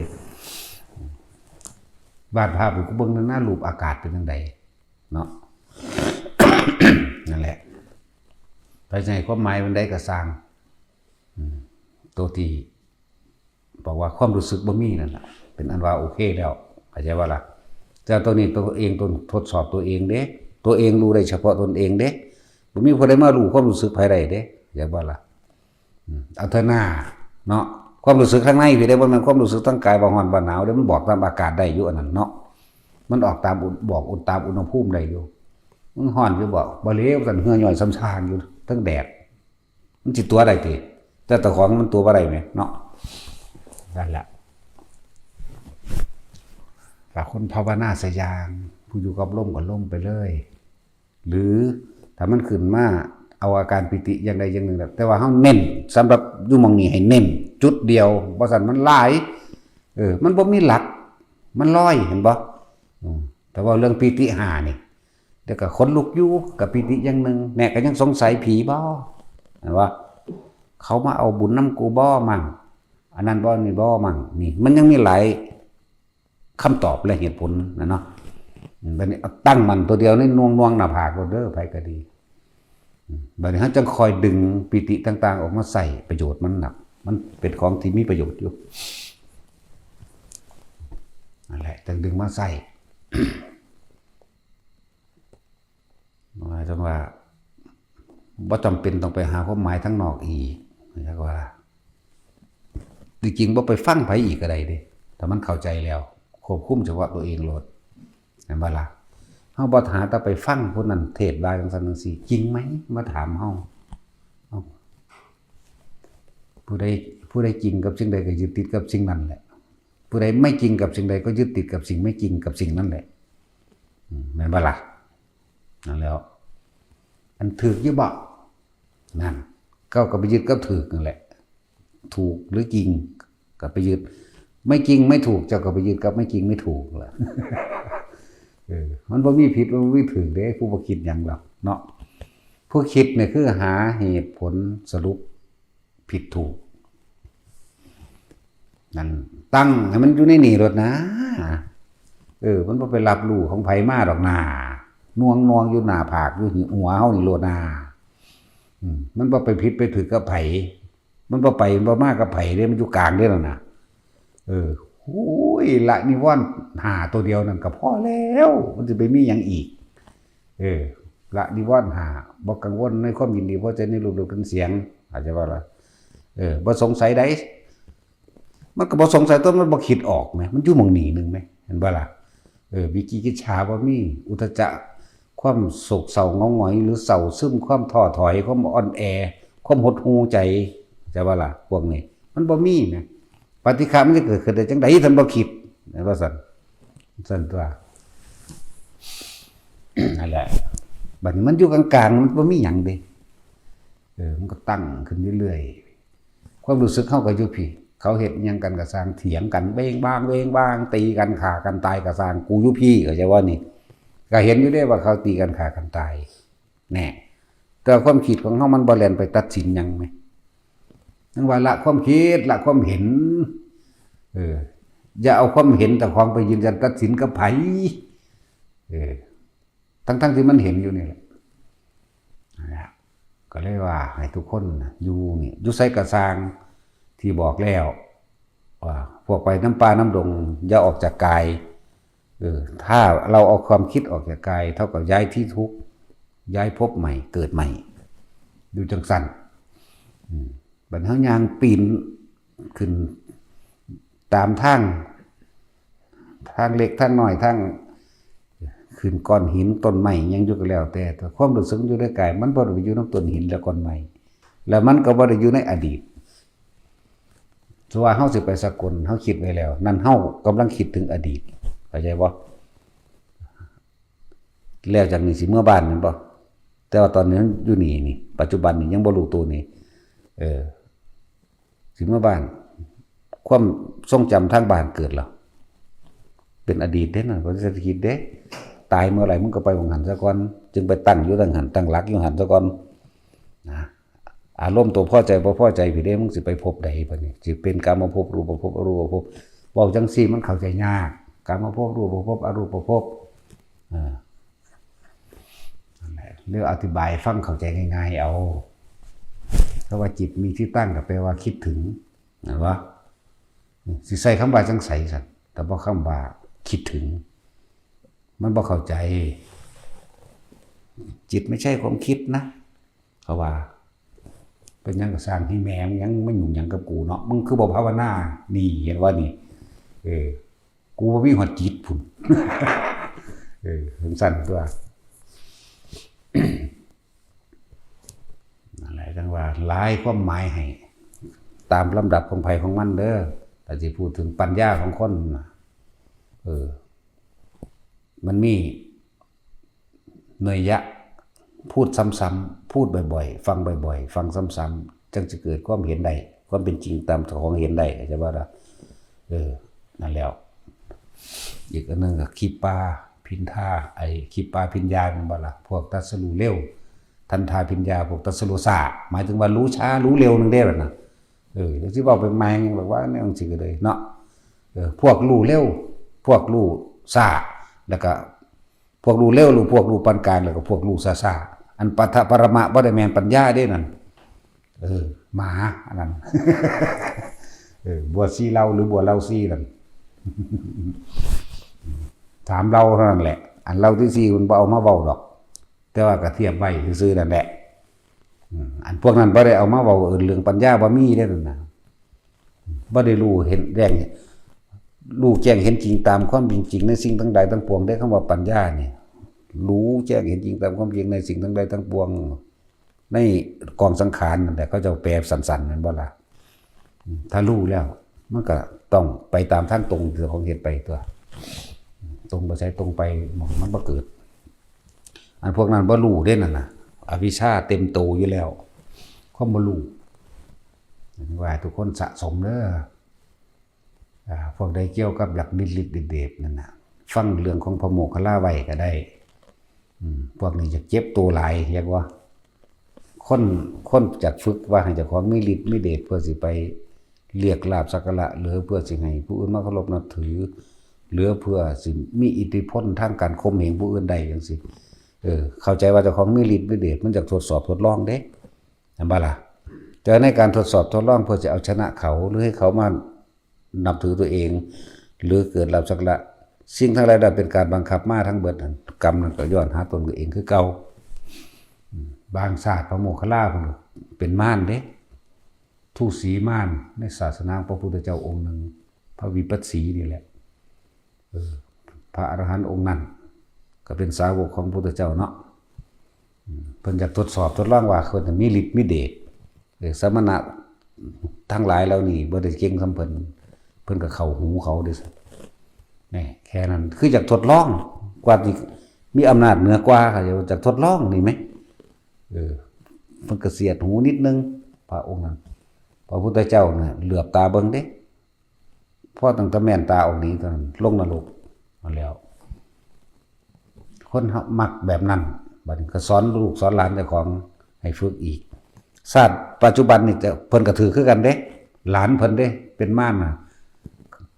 วาดภาพให้กูเบิ่งหน่อยนะ รูปอากาศเป็นจั่งใดเนาะ นั่นแหละ ไปใส่ความหมายมันได้ก็สร้าง อืม ตัวที่บอกว่าความรู้สึกบ่มีนั่นแหละ เป็นอันว่าโอเคแล้ว เข้าใจว่าล่ะ แต่ตัวนี้ตัวเอง ตัวทดสอบตัวเองเด้ ตัวเองรู้ได้เฉพาะตนเองเด้ บ่มีผู้ใดมารู้ความรู้สึกไผได้เด้ เข้าใจว่าล่ะ อืม เอาเถอะหน้าเนาะ ความรู้สึกข้างในพี่ได้ บ่แม่นความรู้สึกทางกาย ว่าร้อนว่าหนาวเด้ มันบอกตามอากาศได้อยู่อันนั้นเนาะ มันออกตามอุณ- บอกอุณ- ตามอุณหภูมิได้อยู่ มันร้อนอยู่บ่ บ่เลว กันเหื่อย่อยซ้ำซากอยู่ ทั้งแดด มันสิตัวได้ติ แต่เจ้าของมันตัวบ่ได้แหมเนาะ นั่นแหละ ถ้าคนภาวนาสยาง ผู้อยู่กับลมก็ลมไปเลย หรือถ้ามันขึ้นมา เอาอาการปีติอย่างใดอย่างหนึ่งแหละ แต่ว่าเฮาเน้น สำหรับอยู่หม่องนี้ให้เน้นจุดเดียว บ่ซั้นมันหลาย เออ มันบ่มีหลัก มันลอย เห็นบ่ อืม แต่ว่าเรื่องปีติห้านี่ เดี๋ยวก็ขนลุกอยู่ กับปีติอย่างหนึ่ง แม่ก็ยังสงสัยผีบ่ เห็นบ่ เขามาเอาบุญนำกูบ่มั่ง อันนั้นบ่ นี่บ่มั่ง นี่ มันยังมีหลายคำตอบและเหตุผลนะเนาะ อืม บัดนี้เอาตั้งมั่นตัวเดียวในน่วงๆหน้าผากโลดเด้อ ไผก็ดี อืม บัดนี้เฮาจั่งคอยดึงปีติต่างๆออกมาใช้ประโยชน์มันน่ะ มันเป็นของที่มีประโยชน์อยู่ นั่นแหละ จั่งดึงมาใช้ หมายถึงว่า บ่จำเป็นต้องไปหาความหมายทางนอกอีก เรียกว่า จริงๆบ่ไปฟังไผอีกก็ได้เด้ ถ้ามันเข้าใจแล้ว ควบคุมเฉพาะตัวเองโลด เห็นบ่ล่ะ เฮาบ่หาแต่ไปฟังผู้นั้นเทศน์ว่าจั่งซั้นจั่งซี้ จริงไหม มาถามเฮา เอ้า ผู้ใด- ผู้ใดจริงกับสิ่งใดก็ยึดติดกับสิ่งนั้นแหละ ผู้ใดไม่จริงกับสิ่งใดก็ยึดติดกับสิ่งไม่จริงกับสิ่งนั้นแหละ อืม แม่นบ่ล่ะ นั่นแหล้ว อันถืกอยู่บ่ นั่น เจ้าก็ไปยึดกับถืกนั่นแหละ ถูกหรือจริง ก็ไปยึด ไม่จริงไม่ถูก เจ้าก็ไปยึดกับไม่จริงไม่ถูกล่ะ เออ มันบ่มีผิด มันบ่มีถูกเด้ ผู้บ่คิดหยังหรอกเนาะ ผู้คิดเนี่ยคือหาเหตุผลสรุปผิดถูก นั่น ตั้งให้มันอยู่ในนี่โลดนะ เออ มันบ่ไปรับรู้ของไผมาดอกนา น่วงๆอยู่หน้าผาก อยู่หัวเฮานี่โลดนา อืม มันบ่ไปผิดไปถูกกับไผ มันบ่ไป มันบ่มากับไผเด้ มันอยู่กลางเด้นั่นน่ะ เออ โอ้ย ละนิวรณ์ห้าตัวเดียวนั่นก็พอแล้ว มันสิไปมีหยังอีก เออ ละนิวรณ์ห้า บ่กังวลในความยินดีพอใจในรูป รส กลิ่น เสียง เข้าใจบ่ล่ะ เออ บ่สงสัยใด มันก็บ่สงสัยตัว มันบ่คิดออกแหม มันอยู่หม่องนี้หนึ่งแหม เห็นบ่ล่ะ เออ วิจิกิจฉาบ่มี อุทธัจจะ ความโศกเศร้าเหงาหงอย หรือเศร้าซึม ความท้อถอย ความอ่อนแอ ความหดหู่ใจ เข้าใจบ่ล่ะ พวกนี้ มันบ่มีแหม ปฏิฆะมันจะเกิดขึ้นได้จั่งใด ท่านบ่คิด ว่าซั่น ซั่นตัว นั่นแหละ บัดนี้มันอยู่กลางๆ มันบ่มีหยังเด้ เออ มันก็ตั้งขึ้นเรื่อยๆ ความรู้สึกเฮาก็อยู่พี้ เขาเฮ็ดหยังกันก็ซ่าง เถียงกันเบ้งบ้างเบ้งบ้าง ตีกัน ฆ่ากันตายก็ซ่าง กูอยู่พี้ เข้าใจบ่นี่ ก็เห็นอยู่เด้ว่าเขาตีกัน ฆ่ากันตาย แน่ แต่ความคิดของเฮามันบ่แล่นไปตัดสินหยังแหม นั่นว่าละความคิด ละความเห็น เออ อย่าเอาความเห็นเจ้าของไปยืนยันตัดสินกับไผ เออ ทั้งๆที่มันเห็นอยู่นี่แหละ นั่นแหละ ก็เลยว่าให้ทุกคนน่ะอยู่นี่ อยู่ไสก็ซ่าง ที่บอกแล้ว ว่าพวกไปนำป่านำดง อย่าออกจากกาย เออ ถ้าเราเอาความคิดออกจากกาย เท่ากับย้ายที่ทุกข์ ย้ายภพใหม่ เกิดใหม่ อยู่จั่งซั่น อืม บัดเฮาย่างปีนขึ้นตามทาง ทางเล็กทางน้อย ทางขึ้นก้อนหินต้นไม้หยังอยู่ก็แล้วแต่ แต่ความรู้สึกอยู่ในกาย มันบ่ได้ไปอยู่นำต้นหินและก้อนไม้ แล้วมันก็บ่ได้อยู่ในอดีต สมมุติว่าเฮาสิไปสกล เฮาคิดไว้แล้ว นั่นเฮากำลังคิดถึงอดีต เข้าใจบ่ แล้วจากนี้สิเมือบ้านแม่นบ่ แต่ว่าตอนนี้มันอยู่นี่นี่ ปัจจุบันนี่ยังบ่รู้ตัวนี่ เออ สิเมือบ้าน ความทรงจำทางบ้านเกิดแล้ว เป็นอดีตเด้นั่น บ่ได้คิดเด้ ตายเมื่อไหร่มึงก็ไปหม่องหั้นซะก่อน จึงไปตั้งอยู่ตังหั้น ตั้งหลักอยู่หั้นซะก่อน นะ อารมณ์ตัวพอใจบ่พอใจพี้เด้ มึงสิไปภพใดบัดนี้ สิเป็นกามภพ รูปภพ อรูปภพ เว้าจั่งซี้มันเข้าใจยาก กามภพ รูปภพ อรูปภพ เออ นั่นแหละ เรื่องอธิบายฟังเข้าใจง่ายๆเอา เพราะว่าจิตมีที่ตั้งก็แปลว่าคิดถึง เห็นปะ สิใส่คำว่าจั่งใสซั่น แต่บ่คำว่าคิดถึง มันบ่เข้าใจ จิตไม่ใช่ความคิดนะ เขาว่า เป็นหยังก็สร้าง ให้แม่มึงหยังมายุ่งหยังกับกูเนาะ มึงคือบ่ภาวนา นี่ เห็นว่านี่ เออ กูบ่มีฮอดจิตพุ้น เออ จั่งซั่นตัว นั่นแหละ จั่งว่าหลายความหมายให้ ตามลำดับของไผของมันเด้อ แต่สิพูดถึงปัญญาของคนน่ะ เออ มันมีนัยยะ พูดซ้ำๆ พูดบ่อยๆ ฟังบ่อยๆ ฟังซ้ำๆ จั่งสิเกิดความเห็นได้ ความเป็นจริงตามของเห็นได้ เข้าใจบ่ล่ะ เออ นั่นแล้ว อีกอันหนึ่งก็ ขีปาภิญญา ไอ้ ขีปาภิญญา แม่นบ่ล่ะ พวกตรัสรู้เร็ว ทันทาภิญญา พวกตรัสรู้ช้า หมายถึงว่ารู้ช้ารู้เร็วนั่นเด้ล่ะนะ เออ จั่งสิเว้าไปแม่งแบบว่าแนวจั่งซี้ก็เลยเนาะ เออ พวกรู้เร็ว พวกรู้ช้า แล้วก็ พวกรู้เร็ว รู้ พวกรู้ปานกลาง แล้วก็พวกรู้ช้าๆ อันปัทภะปรมะบ่ได้แม่นปัญญาเด้นั่น เออ หมา อันนั้น เออ บัวสี่เหล่าหรือบัวเหล่าสี่นั่น สามเหล่าเท่านั้นแหละ อันเหล่าที่สี่มันบ่เอามาเว้าดอก แต่ว่าก็เทียบไว้ซื่อๆนั่นแหละ อืม อันพวกนั้นบ่ได้เอามาเว้า เอิ้นเรื่องปัญญาบ่มีเด้นั่นน่ะ บ่ได้รู้เห็นแจ้ง รู้แจ้งเห็นจริงตามความเป็นจริงในสิ่งทั้งหลายทั้งปวงเด้ คำว่าปัญญานี่ รู้แจ้งเห็นจริงตามความจริงในสิ่งทั้งหลายทั้งปวง ในกองสังขารนั่นแหละ เขาเจ้าแปลสั้นๆ แม่นบ่ล่ะ อืม ถ้ารู้แล้ว มันก็ต้องไปตามทางตรงที่เจ้าของเฮ็ดไปตัว ตรงไปไสตรงไป มันบ่เกิด อันพวกนั้นบ่รู้เด้นั่นน่ะ อวิชชาเต็มโตอยู่แล้ว ความบ่รู้ ว่าให้ทุกคนสะสมเด้อ อ่า พวกใดเกี่ยวกับหลักฤทธิ์ฤทธิ์เดชนั่นน่ะ ฟังเรื่องของพระโมคคัลลาไว้ก็ได้ อืม พวกนี้จะเจ็บตัวหลาย เรียกว่า คน คนจักฝึกว่าให้เจ้าของมีฤทธิ์มีเดช เพื่อสิไปเรียกลาภสักการะ หรือเพื่อสิให้ผู้อื่นมาเคารพนับถือ หรือเพื่อสิมีอิทธิพลทางการข่มเหงผู้อื่นได้จั่งซี้ เออ เข้าใจว่าเจ้าของมีฤทธิ์มีเดช มันจักทดสอบทดลองเด้ เห็นบ่ล่ะ แต่ในการทดสอบทดลองเพื่อจะเอาชนะเขา หรือให้เขามานับถือตัวเอง หรือเกิดลาภสักการะ สิ่งทั้งหลายนั้นเป็นการบังคับมาทั้งเบิดนั่น กรรมนั้นก็ย้อนหาตนตัวเองคือเก่า อืม บางชาติพระโมคคัลลาเพิ่นก็เป็นมารเด้ ทูตสีมารในศาสนาของพระพุทธเจ้าองค์หนึ่ง พระวิปัสสีนี่แหละ เออ พระอรหันต์องค์นั้น ก็เป็นสาวกของพระพุทธเจ้าเนาะ อืม เพิ่นอยากทดสอบทดลองว่าเพิ่นมีฤทธิ์มีเดช เออ สมณะทั้งหลายเหล่านี้บ่ได้เก่งส่ำเพิ่น เพิ่นก็เข้าหูเขาเด้ นี่ แค่นั้น คืออยากทดลอง กว่าสิมีอำนาจเหนือกว่า เขาอยากทดลองนี่แหม เออ เพิ่นก็เสียดหูนิดนึง พระองค์นั้น พระพุทธเจ้าน่ะเหลือบตาเบิ่งเด้ พอตั้งแต่แม่นตาออกนี้เท่านั้น ลงนรกมาแล้ว คนเฮามักแบบนั้น บัดนี้ก็สอนลูกสอนหลานเจ้าของให้ฝึกอีก ชาติปัจจุบันนี่จะ เพิ่นก็ถือคือกันเด้ หลานเพิ่นเด้ เป็นมารน่ะ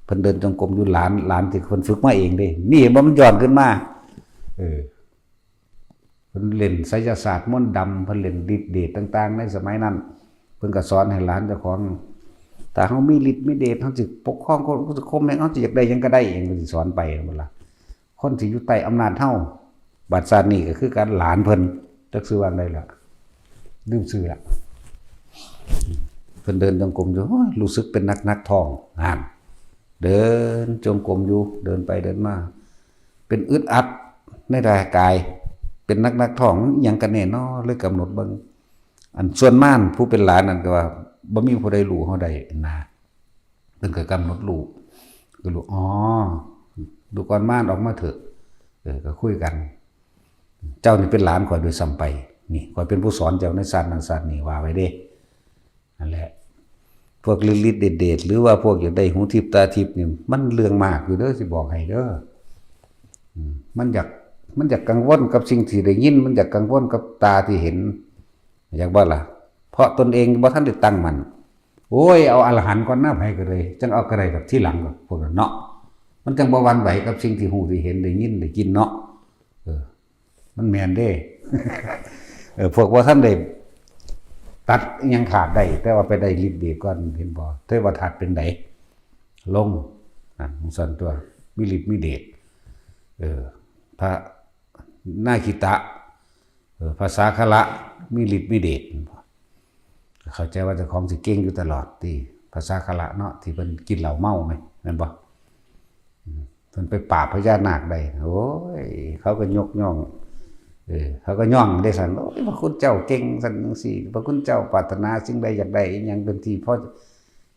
เพิ่นเดินจงกรมอยู่ หลาน หลานที่เพิ่นฝึกมาเองเด้ นี่เห็นบ่ มันย้อนขึ้นมา เออ เพิ่นเล่นไสยศาสตร์มนต์ดำ เพิ่นเล่นฤทธิ์เดชต่างๆ ในสมัยนั้น เพิ่นก็สอนให้หลานเจ้าของ ถ้าเฮามีฤทธิ์มีเดช เฮาสิปกครองคน เฮาสิข่มเหง เฮาสิอยากได้หยังก็ได้เอง เพิ่นสิสอนไปหั่นล่ะ คนที่อยู่ใต้อำนาจเฮา บัดชาตินี้ก็คือกัน หลานเพิ่น จักชื่อว่าใดล่ะ ลืมชื่อละ เพิ่นเดินจงกรมอยู่ โอ้ย รู้สึกเป็นหนักๆ ท้อง นั่น เดินจงกรมอยู่ เดินไปเดินมา เป็นอึดอัดในร่างกาย เป็นหนักๆ ท้อง อิหยังกันแน่น้อ เลยกำหนดเบิ่ง อันส่วนมารผู้เป็นหลานนั่นก็ว่า บ่มีผู้ใดรู้เฮาได้นะ เพิ่นก็กำหนดรู้ ก็รู้ อ๋อ ดูก่อนมาร ออกมาเถอะ เออ ก็คุยกัน เจ้านี่เป็นหลานข้อยด้วยซ้ำไป นี่ ข้อยเป็นผู้สอนเจ้าในชาตินั้นชาตินี้ ว่าไว้เด้ นั่นแหละ พวกฤทธิ์เดชๆ หรือว่าพวกอยากได้หูทิพย์ตาทิพย์นี่ มันเรื่องมากอยู่เด้อ สิบอกให้เด้อ อืม มันอยาก มันอยากกังวลกับสิ่งที่ได้ยิน มันอยากกังวลกับตาที่เห็น อยากบ่ล่ะ เพราะตนเองบ่ทันได้ตั้งมั่น โอ้ย เอาอรหันต์ก่อนนะ ไผก็เลย จั่งเอาก็ได้แบบทีหลังก็พวกนั้นเนาะ มันจั่งบ่หวั่นไหวกับสิ่งที่ฮู้ ที่เห็น ได้ยิน ได้กินเนาะ เออ มันแม่นเด้ เออ พวกบ่ทันได้ตัดอิหยังขาดได้ แต่ว่าไปได้ฤทธิ์เดชก่อน เห็นบ่ เทวทัตเป็นได ลง นั่น ของสันตัว มีฤทธิ์มีเดช เออ พระนาคิตะ เออ พระสาคละ มีฤทธิ์มีเดช เข้าใจว่าเจ้าของสิเก่งอยู่ตลอด ที่พระสาคละเนาะ ที่เพิ่นกินเหล้าเมาไหม แม่นบ่ อืม เพิ่นไปปราบพญานาคได้ โอ้ย เขาก็ยกย่อง เออ เขาก็ย่องได้ซั่น โอ้ย พระคุณเจ้าเก่งซั่นจั่งซี้ พระคุณเจ้าปรารถนาสิ่งใดอยากได้อิหยังเป็นที่พอ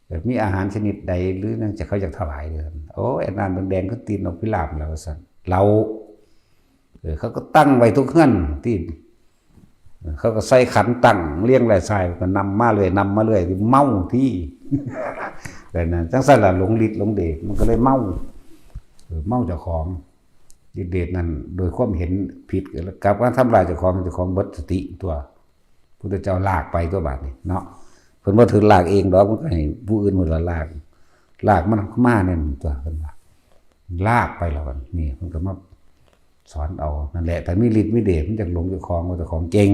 เออ มีอาหารชนิดใดหรือนั่นจะเขาอยากถวายเด้อ โอ้ย อันนั้นแดงๆ คือตีนนกพิราบแล้วว่าซั่น เหล้า เออ เขาก็ตั้งไว้ทุกเฮือนที่ เขาก็ใส่ขันตั้งเรียงรายทราย ก็นำมาเลย นำมาเลย เมาที่ แบบนั้น จั่งซั่นล่ะ หลงฤทธิ์หลงเดช มันก็เลยเมา เออ เมาเจ้าของ ฤทธิ์เดชนั่น โดยความเห็นผิด กลับมาทำลายเจ้าของ เจ้าของเบิดสติตัว พุทธเจ้าลากไปตัวบาดนี้เนาะ เพิ่นบ่ถือลากเองดอก มันก็ให้ผู้อื่นหมดละลาก ลากมันมาเนี่ยตัวเพิ่นว่า ลากไปแล้วกัน นี่เพิ่นก็มาสอนเอา นั่นแหละ ถ้ามีฤทธิ์มีเดช มันจักหลงเจ้าของ ว่าเจ้าของเก่ง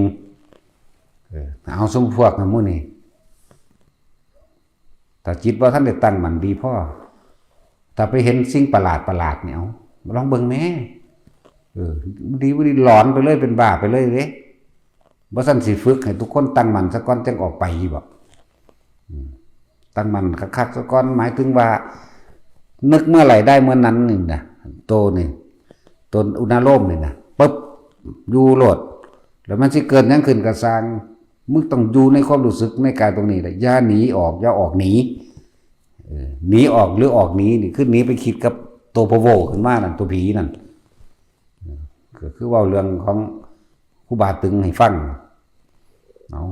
เออ เอาซุมพวกนั้นหมู่นี่ ถ้าจิตบ่ทันได้ตั้งมั่นดีพอ ถ้าไปเห็นสิ่งประหลาดประหลาดเนี่ย เอา ลองเบิ่งแหน่ เออ ดีบ่ดีหลอนไปเลย เป็นบ้าไปเลยเด้ บ่ซั่นสิฝึกให้ทุกคนตั้งมั่นซะก่อน จั่งออกไปบ่ อืม ตั้งมั่นคักๆซะก่อน หมายถึงว่า นึกเมื่อไหร่ได้เมื่อนั้นนี่นะ โตนี่ ตนอุณาโลมนี่นะ ปึ๊บ อยู่โลด แล้วมันสิเกิดหยังขึ้นก็ซ่าง มึงต้องอยู่ในความรู้สึกในกายตรงนี้แหละ อย่าหนีออก อย่าออกหนี เออ หนีออกหรือออกหนีนี่ คือหนีไปคิดกับตัวพะโว้ขึ้นมานั่น ตัวผีนั่น เออ ก็คือเว้าเรื่องของครูบาตึงให้ฟัง เอา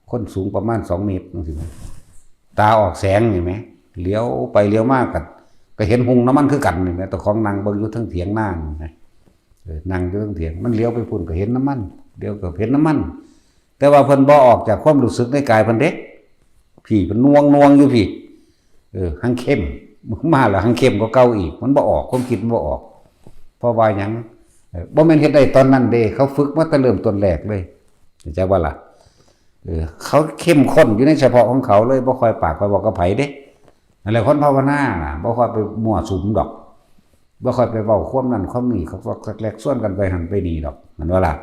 คนสูงประมาณสองเมตรจั่งซี้นะ ตาออกแสงนี่แหม เหลียวไปเหลียวมาก็ ก็เห็นหุงน้ำมันคือกันนี่แหม เจ้าของนั่งเบิ่งอยู่เทิงเถียงนานี่นะ เออ นั่งอยู่เทิงเถียง มันเหลียวไปพุ้นก็เห็นน้ำมัน เหลียวก็เห็นน้ำมัน แต่ว่าเพิ่นบ่ออกจากความรู้สึกในกายเพิ่นเด้ พี้เพิ่นหน่วงๆอยู่พี้ เออ หังเข้ม มาแล้วหังเข้มกว่าเก่าอีก มันบ่ออก ความคิดมันบ่ออก เพราะว่าหยัง เออ บ่แม่นเฮ็ดได้ตอนนั้นเด้ เขาฝึกมาแต่เริ่มต้นแรกเลย เข้าใจบ่ล่ะ เออ เขาเข้มข้นอยู่ในเฉพาะของเขาเลย บ่ค่อยปากค่อยบอกกับไผเด้ นั่นแหละคนภาวนาน่ะ บ่ค่อยไปมั่วสุมดอก บ่ค่อยไปเว้าความนั่นความนี่ เขาก็แลกชวนกันไปหั่นไปนี่ดอก แม่นบ่ล่ะ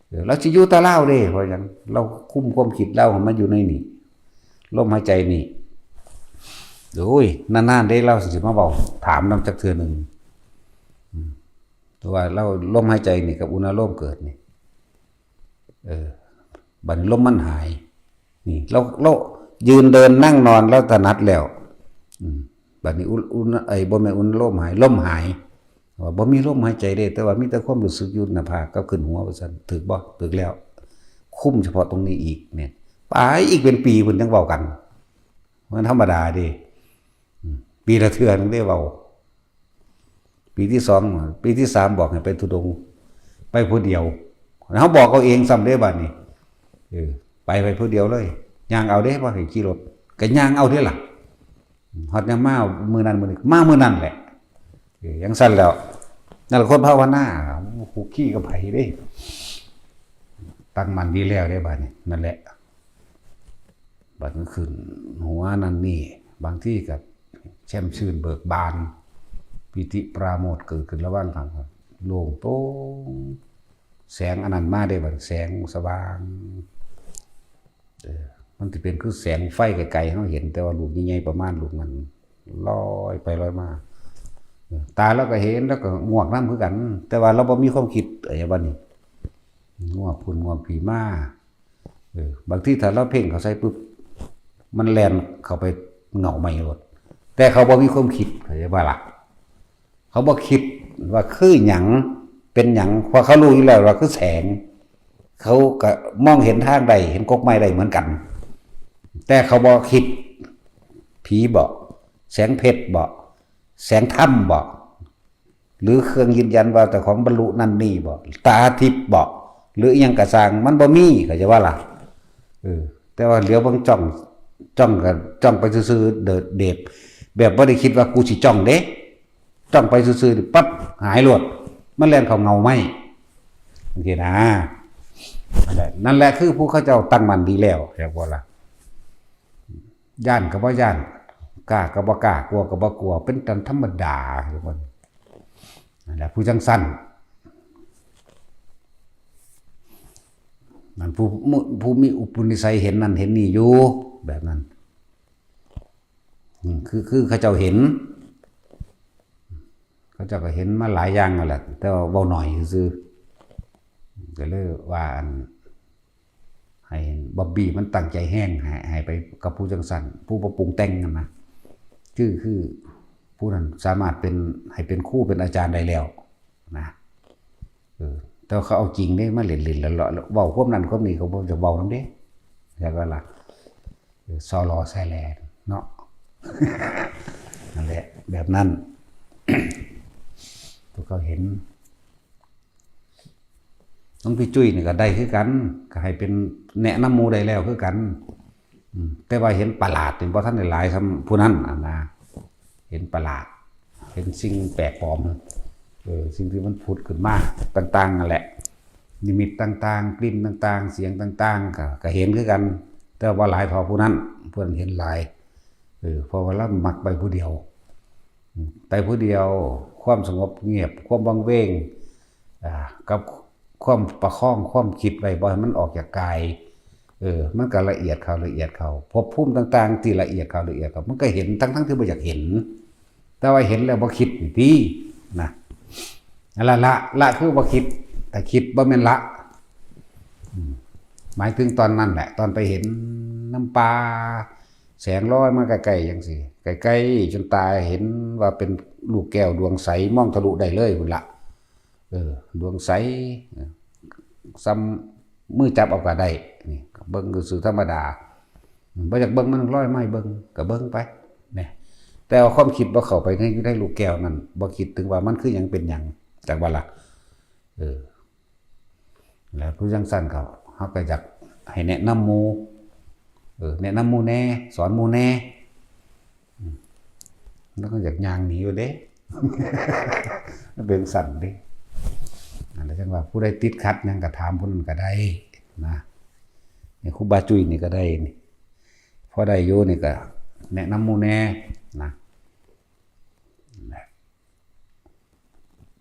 เออ เราสิอยู่แต่ลาวเด้ เพราะหยัง เราคุมความคิดเราให้มันอยู่ในนี่ ลมหายใจนี่ โอ้ย นานๆเด้ เราสิมาเว้า ถามนำจักเทื่อหนึ่ง อืม แต่ว่าเรา ลมหายใจนี่กับอุณาโลมเกิดนี่ เออ บัดนี้ลมมันหาย นี่ เรา เรายืนเดินนั่งนอนเราถนัดแล้ว อืม บัดนี้อุ อุณ ไอ้ บ่แม่นอุณาโลมหาย ลมหาย ว่าบ่มีลมหายใจเด้ แต่ว่ามีแต่ความรู้สึกอยู่หน้าผากกับขึ้นหัว ว่าซั่น ถูกบ่ ถูกแล้ว คุมเฉพาะตรงนี้อีกเนี่ย ไปอีกเป็นปีพุ้นจั่งเว้ากัน มันธรรมดาเด้ อืม ปีละเทื่อหนึ่งได้เว้า ปีที่สอง ปีที่สามบอกให้ไปธุดงค์ ไปผู้เดียว เฮาบอกเอาเองซ้ำเด้บัดนี้ เออ ไป ไปผู้เดียวเลย ย่างเอาเด้ บ่ให้ขี่รถ ก็ย่างเอาเด้ล่ะ ฮอดยามมามื้อนั้นมื้อนี้ มามื้อนั้นแหละ เออ จั่งซั่นแล้ว นั่นแหละคนภาวนา คุกคีกับไผเด้ ตั้งมั่นดีแล้วเด้บัดนี้ นั่นแหละ บัดนี้ขึ้นหัวนั่นนี่ บางทีก็แช่มชื่นเบิกบาน ปีติปราโมทย์เกิดขึ้นระหว่างทาง โล่งโปร่ง แสงอันนั้นมาได้บัด แสงสว่าง เออ มันสิเป็นคือแสงไฟไกลๆ เฮาเห็น แต่ว่าลูกใหญ่ๆ ประมาณลูกนั้น ลอยไปลอยมา เออ ตาเราก็เห็น แล้วก็งวกนำคือกัน แต่ว่าเราบ่มีความคิด เอ้ย บัดนี้ งวกพุ้นงวกพี้มา เออ บางทีถ้าเราเพ่งเข้าใส่ปุ๊บ มันแล่นเข้าไปเหงาใหม่โลด แต่เขาบ่มีความคิด เข้าใจบ่ล่ะ เขาบ่คิดว่าคือหยัง เป็นหยัง เพราะเขารู้อยู่แล้วว่าคือแสง เขาก็มองเห็นทางได้ เห็นกกไม้ได้เหมือนกัน แต่เขาบ่คิด ผีบ่ แสงเพชรบ่ แสงธรรมบ่ หรือเครื่องยืนยันว่าเจ้าของบรรลุนั่นนี่บ่ ตาทิพย์บ่ หรืออิหยังกะซ่าง มันบ่มี เข้าใจว่าล่ะ เออ แต่ว่าเหลียวเบิ่งจ้อง จ้องกะจ้องไปซื่อๆ เดิดเดบ แบบบ่ได้คิดว่ากูสิจ้องเด้ จ้องไปซื่อๆ ปั๊บ หายโลด มันแล่นเข้าเงาไม้ จังซี้นะ นั่นแหละ นั่นแหละคือผู้เขาเจ้าตั้งมั่นดีแล้ว เข้าใจบ่ล่ะ ย้านกะบ่ย้าน กล้ากะบ่กล้า กลัวกะบ่กลัว เป็นกันธรรมดา ทุกคน นั่นแหละ ผู้จั่งซั้น นั่นผู้ ผู้มีอุปนิสัยเห็นนั่นเห็นนี่อยู่ แบบนั้น อืม คือ คือเขาเจ้าเห็น เขาเจ้าก็เห็นมาหลายอย่างนั่นแหละ แต่ว่าเว้าน้อยซื่อๆ ก็เลยว่าอัน ให้บอบบี้มันตั้งใจแฮง ให้ ให้ไปกับผู้จั่งซั้น ผู้บ่ปรุงแต่งนั่นนะ คือ คือผู้นั้นสามารถเป็น ให้เป็นครูเป็นอาจารย์ได้แล้วนะ เออ แต่ว่าเขาเอาจริงเด้ มาเล่นๆ แล้วเลาะ เว้าความนั้นความนี้ เขาบ่จะเว้านำเด้ แล้วก็ล่ะ เออ ซอลอแซ่แลเนาะ นั่นแหละ แบบนั้น พวกเขาเห็น หลวงพี่จุ้ยนี่ก็ได้คือกัน ก็ให้เป็นแนะนำหมู่ได้แล้วคือกัน อืม แต่ว่าเห็นประหลาดนี่บ่ทันได้หลายส่ำผู้นั้นอะนะ เห็นประหลาด เห็นสิ่งแปลกปลอม เออ สิ่งที่มันผุดขึ้นมาต่างๆ นั่นแหละ นิมิตต่างๆ กลิ่นต่างๆ เสียงต่างๆ ก็ ก็เห็นคือกัน แต่ว่าหลายเท่าผู้นั้น ผู้นั้นเห็นหลาย เออ เพราะว่าลาวมักไปผู้เดียว อืม ไปผู้เดียว ความสงบเงียบ ความวังเวง อ่า กับความประคองความคิดไว้บ่ให้มันออกจากกาย เออ มันก็ละเอียดเข้า ละเอียดเข้า ภพภูมิต่างๆ ที่ละเอียดเข้า ละเอียดเข้า มันก็เห็นทั้งๆ ที่บ่อยากเห็น แต่ว่าเห็นแล้วบ่คิดนี่ติ นะ นั่นละ ละ ละคือบ่คิด ถ้าคิดบ่แม่นละ อืม หมายถึงตอนนั้นแหละ ตอนไปเห็นนำป่า แสงลอยมาใกล้ๆ จั่งซี้ ใกล้ๆ จนตาเห็นว่าเป็นลูกแก้วดวงใส มองทะลุได้เลยพุ้นละ เออ ดวงใส เออ ส่ำมือจับเอาก็ได้ นี่ เบิ่งซื่อๆ ธรรมดา อืม บ่อยากเบิ่งมันลอยมาให้เบิ่ง ก็เบิ่งไป เนี่ย แต่เอาความคิดบ่เข้าไปใน ในลูกแก้วนั่น บ่คิดถึงว่ามันคือหยังเป็นหยัง จักว่าล่ะ เออ แล้วผู้จั่งซั้นก็ เฮาก็อยากให้แนะนำหมู่ เออ แนะนำหมู่แหน่ สอนหมู่แหน่ อืม แล้วก็อยากย่างหนีอยู่เด้ มันเป็นซั้นเด้ อันนั้นจั่งว่าผู้ใดติดขัดหยังก็ถามผู้นั้นก็ได้นะ นี่ครูบาจุ้ยนี่ก็ได้นี่ พอได้อยู่นี่ก็แนะนำหมู่แหน่นะ นั่นแหละ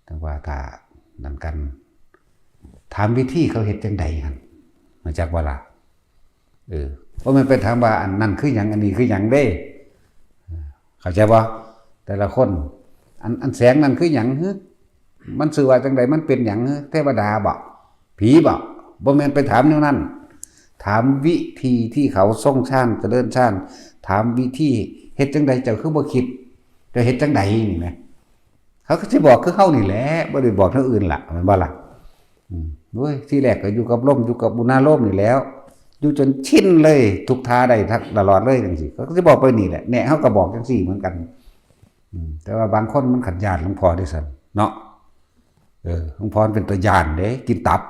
จั่งว่าถ้านั่นกัน ถามวิธีเขาเฮ็ดจั่งใดหั่น รู้จักบ่ล่ะ เออ บ่แม่นไปถามว่าอันนั้นคือหยัง อันนี้คือหยังเด้ เข้าใจบ่ แต่ละคน อัน อันแสงนั่นคือหยังหึ มันชื่อว่าจั่งใด มันเป็นหยังหึ เทวดาบ่ ผีบ่ บ่แม่นไปถามแนวนั้น ถามวิธีที่เขาทรงฌาน เจริญฌาน ถามวิธีเฮ็ดจั่งใด เจ้าคือบ่คิด เจ้าเฮ็ดจั่งใดนี่นะ เขาก็สิบอกคือเฮานี่แหละ บ่ได้บอกแนวอื่นล่ะ แม่นบ่ล่ะ อืม โอ้ย ทีแรกก็อยู่กับลม อยู่กับอุณาโลมนี่แหล้ว อยู่จนชินเลย ทุกท่าได้ทักตลอดเลยจั่งซี้ เขาก็สิบอกไปนี่แหละ แหน่ เฮาก็บอกจั่งซี้เหมือนกัน อืม แต่ว่าบางคนมันขัดญาติหลวงพ่อเด้ซั่นเนาะ เออ หลวงพ่อเป็นตาย้านเด้ กินตับ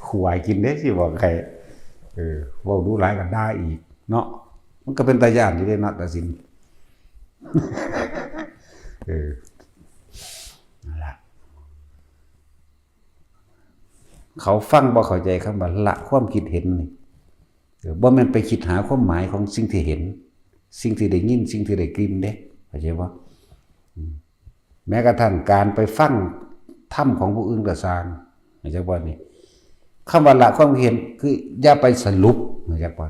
ขวายกินเด้ สิบอกใคร เออ เว้าดูหลายก็ด่าอีกเนาะ มันก็เป็นตาย้านอยู่เด้เนาะ ตาสิน เออ นั่นล่ะ เขาฟังบ่เข้าใจคำว่าละความคิดเห็นนี่ เออ บ่แม่นไปคิดหาความหมายของสิ่งที่เห็น สิ่งที่ได้ยิน สิ่งที่ได้กลิ่นเด้ เข้าใจบ่ อืม แม้กระทั่งการไปฟังธรรมของผู้อื่นก็ซ่าง เข้าใจบ่นี่ คำว่าละความคิดเห็นคืออย่าไปสรุป เข้าใจบ่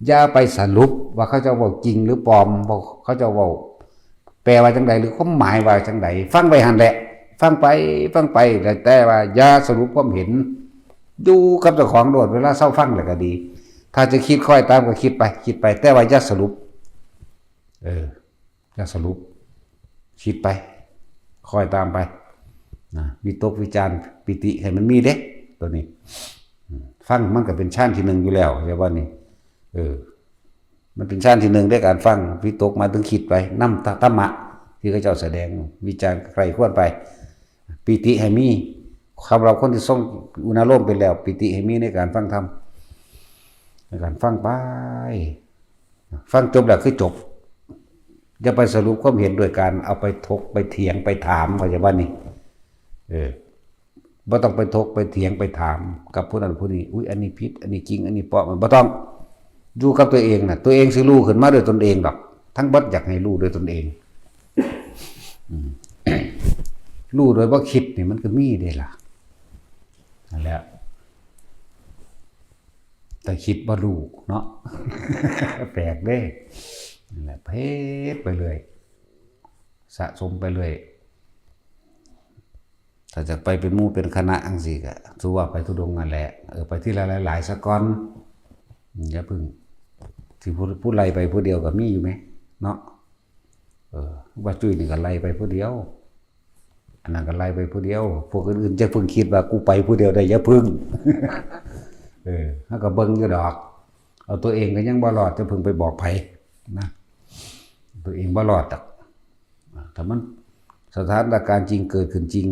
อย่าไปสรุปว่าเขาเจ้าเว้าจริงหรือปลอม บ่ เขาเจ้าเว้า แปลว่าจั่งใด หรือความหมายว่าจั่งใด ฟังไปหั่นแหละ ฟังไป ฟังไป แต่ แต่ว่าอย่าสรุปความเห็น อยู่กับเจ้าของโลด เวลาเซาฟังแล้วก็ดี ถ้าจะคิดคอยตามก็คิดไป คิดไป แต่ว่าอย่าสรุป เออ อย่าสรุป คิดไป คอยตามไป นะ วิตกวิจารปีติให้มันมีเด้ ตัวนี้ อืม ฟังมันก็เป็นฌานที่หนึ่งอยู่แล้ว เข้าใจบ่นี่ เออ มันเป็นฌานที่หนึ่งได้การฟังวิตกมาถึงคิดไปนำธรรมะที่เขาเจ้าแสดง วิจารณ์ใคร่ครวญไป ปีติให้มี สำหรับคนที่ทรงอุณาโลมไปแล้ว ปีติให้มีในการฟังธรรม ในการฟังไป ฟังจบแล้วคือจบ อย่าไปสรุปความเห็นโดยการเอาไปถกไปเถียงไปถาม เข้าใจบ่นี่ เออ บ่ต้องไปถกไปเถียงไปถามกับผู้นั้นผู้นี้ อุ้ย อันนี้ผิด อันนี้จริง อันนี้ปลอม บ่ต้อง อยู่กับตัวเองน่ะ ตัวเองสิรู้ขึ้นมาด้วยตนเองดอก ทั้งเบิดอยากให้รู้ด้วยตนเอง อืม รู้โดยบ่คิดนี่มันก็มีเด้ล่ะ นั่นแหละ แต่คิดบ่รู้เนาะ แปลกเด้ นั่นแหละ เฮ็ดไปเรื่อย สะสมไปเรื่อย ถ้าจะไปเป็นหมู่เป็นคณะจั่งซี้ก็ถือว่าไปธุดงค์นั่นแหละ เออ ไปทีละหลายๆ ซะก่อน อย่าเพิ่ง ที่ผู้ ผู้ไล่ไปผู้เดียวก็มีอยู่ไหม เนาะ เออ ว่าจุ้ยนี่ก็ไล่ไปผู้เดียว อันนั้นก็ไล่ไปผู้เดียว พวกอื่นๆ อย่าเพิ่งคิดว่ากูไปผู้เดียวได้ อย่าเพิ่ง เออ เฮาก็เบิ่งอยู่ดอก เอาตัวเองก็ยังบ่รอด จะเพิ่งไปบอกไผนะ ตัวเองบ่รอดดอก ถ้ามันสถานการณ์จริงเกิดขึ้นจริง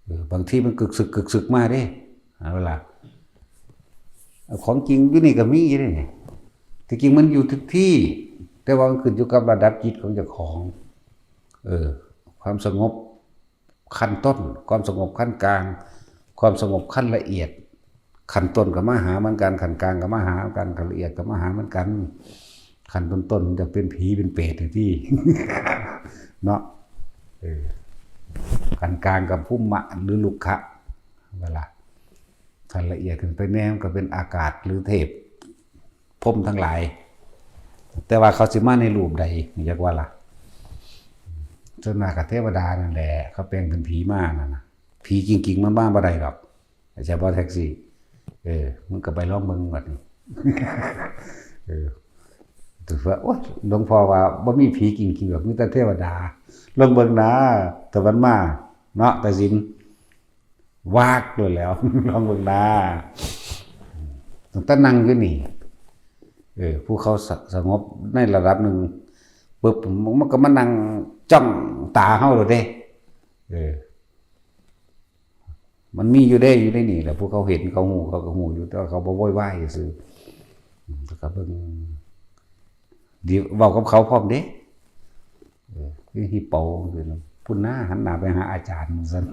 เออ บางทีมันกึกสึกกึกสึกมาเด้ เอาล่ะ เอาของจริงอยู่นี่ก็มีอยู่เด้นี่ ที่จริงมันอยู่ทุกที่ แต่ว่ามันขึ้นอยู่กับระดับจิตของเจ้าของ เออ ความสงบขั้นต้น ความสงบขั้นกลาง ความสงบขั้นละเอียด ขั้นต้นก็มาหาเหมือนกัน ขั้นกลางก็มาหาเหมือนกัน ขั้นละเอียดก็มาหาเหมือนกัน ขั้นต้นๆ มันจะเป็นผีเป็นเปรตอยู่ที่ เนาะ เออ ขั้นกลางกับภูมิมะหรือลุกขะ เวลา ขั้นละเอียดขึ้นไปแน่มันก็เป็นอากาศหรือเทพ พรหมทั้งหลาย แต่ว่าเขาสิมาในรูปใด อยากว่าล่ะ ส่วนมากก็เทวดานั่นแหละ เขาแปลงเป็นผีมานั่นน่ะ ผีจริงๆ มันมาบ่ได้ดอก อาจารย์บอกแท็กซี่ เออ มึงก็ไปลองเบิ่งบัดนี้ เออ ถือว่า โอ๊ย หลวงพ่อว่าบ่มีผีจริงๆ ดอก มีแต่เทวดา ลองเบิ่งนะ แต่มันมา เนาะ แต่สิน วากเลยแล้ว ลองเบิ่งนะ ตั้งแต่นั่งอยู่นี่ เออ ผู้เขาส สงบในระดับหนึ่ง ปุ๊บ มันก็มานั่งจ้องตาเฮาเลยเด้ เออ มันมีอยู่เด้ อยู่ในนี่แหละ ผู้เขาเห็นเขาฮู้ เขาก็ฮู้อยู่ แต่ว่าเขาบ่โวยวายซื่อ อืม แต่ก็เบิ่ง ดี เว้ากับเขาพร้อมเด้ เออ คือฮิปโปคือ "พุ้นนะ หันหน้าไปหาอาจารย์" ว่าซั่น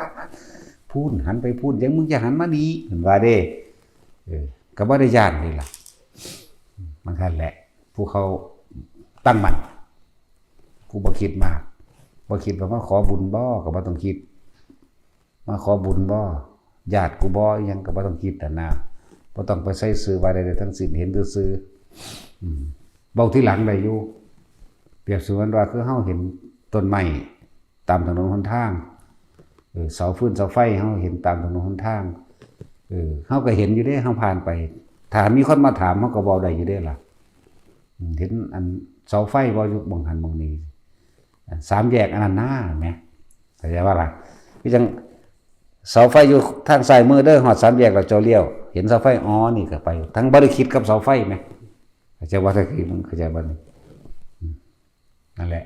"พุ้น หันไปพุ้น ยังมึงจะหันมานี่" เพิ่นว่าเด้ เออ ก็บ่ได้ย้านนี่ล่ะ มันคันแหละ ผู้เขาตั้งมั่น ผู้บ่คิดมาก บ่คิดว่ามาขอบุญบ่ ก็บ่ต้องคิด มาขอบุญบ่ ญาติกูบ่ อิหยังก็บ่ต้องคิดหั่นนะ บ่ต้องไปใส่ซื่อว่าใดๆ ทั้งสิ้น เห็นซื่อๆ อืม เว้าทีหลังได้อยู่ เปรียบเสมือนว่าคือเฮาเห็นต้นไม้ตามถนนหนทาง เออ เสาฟืนเสาไฟเฮาเห็นตามถนนหนทาง เออ เฮาก็เห็นอยู่เด้ เฮาผ่านไป ถ้ามีคนมาถาม เฮาก็เว้าได้อยู่เด้ล่ะ อืม เห็นอันเสาไฟบ่อยู่หม่องหั้นหม่องนี้ อันสามแยกอันนั้นนะ แหม เข้าใจว่าล่ะ คือจั่งเสาไฟอยู่ทางซ้ายมือเด้อ ฮอดสามแยกแล้วเจ้าเลี้ยว เห็นเสาไฟ อ๋อ นี่ก็ไป ทั้งบ่ได้คิดกับเสาไฟแหม เข้าใจว่า ถ้าคือมันเข้าใจบ่นี่ อืม นั่นแหละ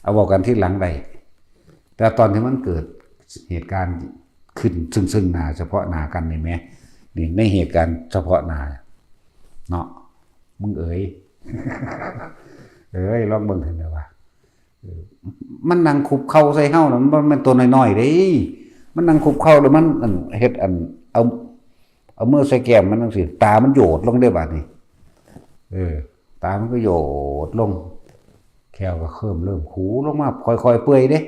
เอาเว้ากันทีหลังได้ แต่ตอนที่มันเกิดเหตุการณ์ขึ้นซึ่งๆ หน้า เฉพาะหน้ากันนี่แหม นี่ในเหตุการณ์เฉพาะหน้า เนาะ มึงเอ๋ย เอ๋ย ลองเบิ่งเห็นได้ว่า เออ มันนั่งคุบเข่าใส่เฮาน่ะ มันบ่แม่นตัวน้อยๆ เด้ มันนั่งคุบเข่าแล้วมัน อัน เฮ็ดอัน เอา เอามือใส่แก้มมันจั่งซี้ ตามันโยดลงเด้บาดนี้ เออ ตามันก็โยดลง แข้วก็เริ่ม เริ่มขูลงมา ค่อยๆ เปื่อยเด้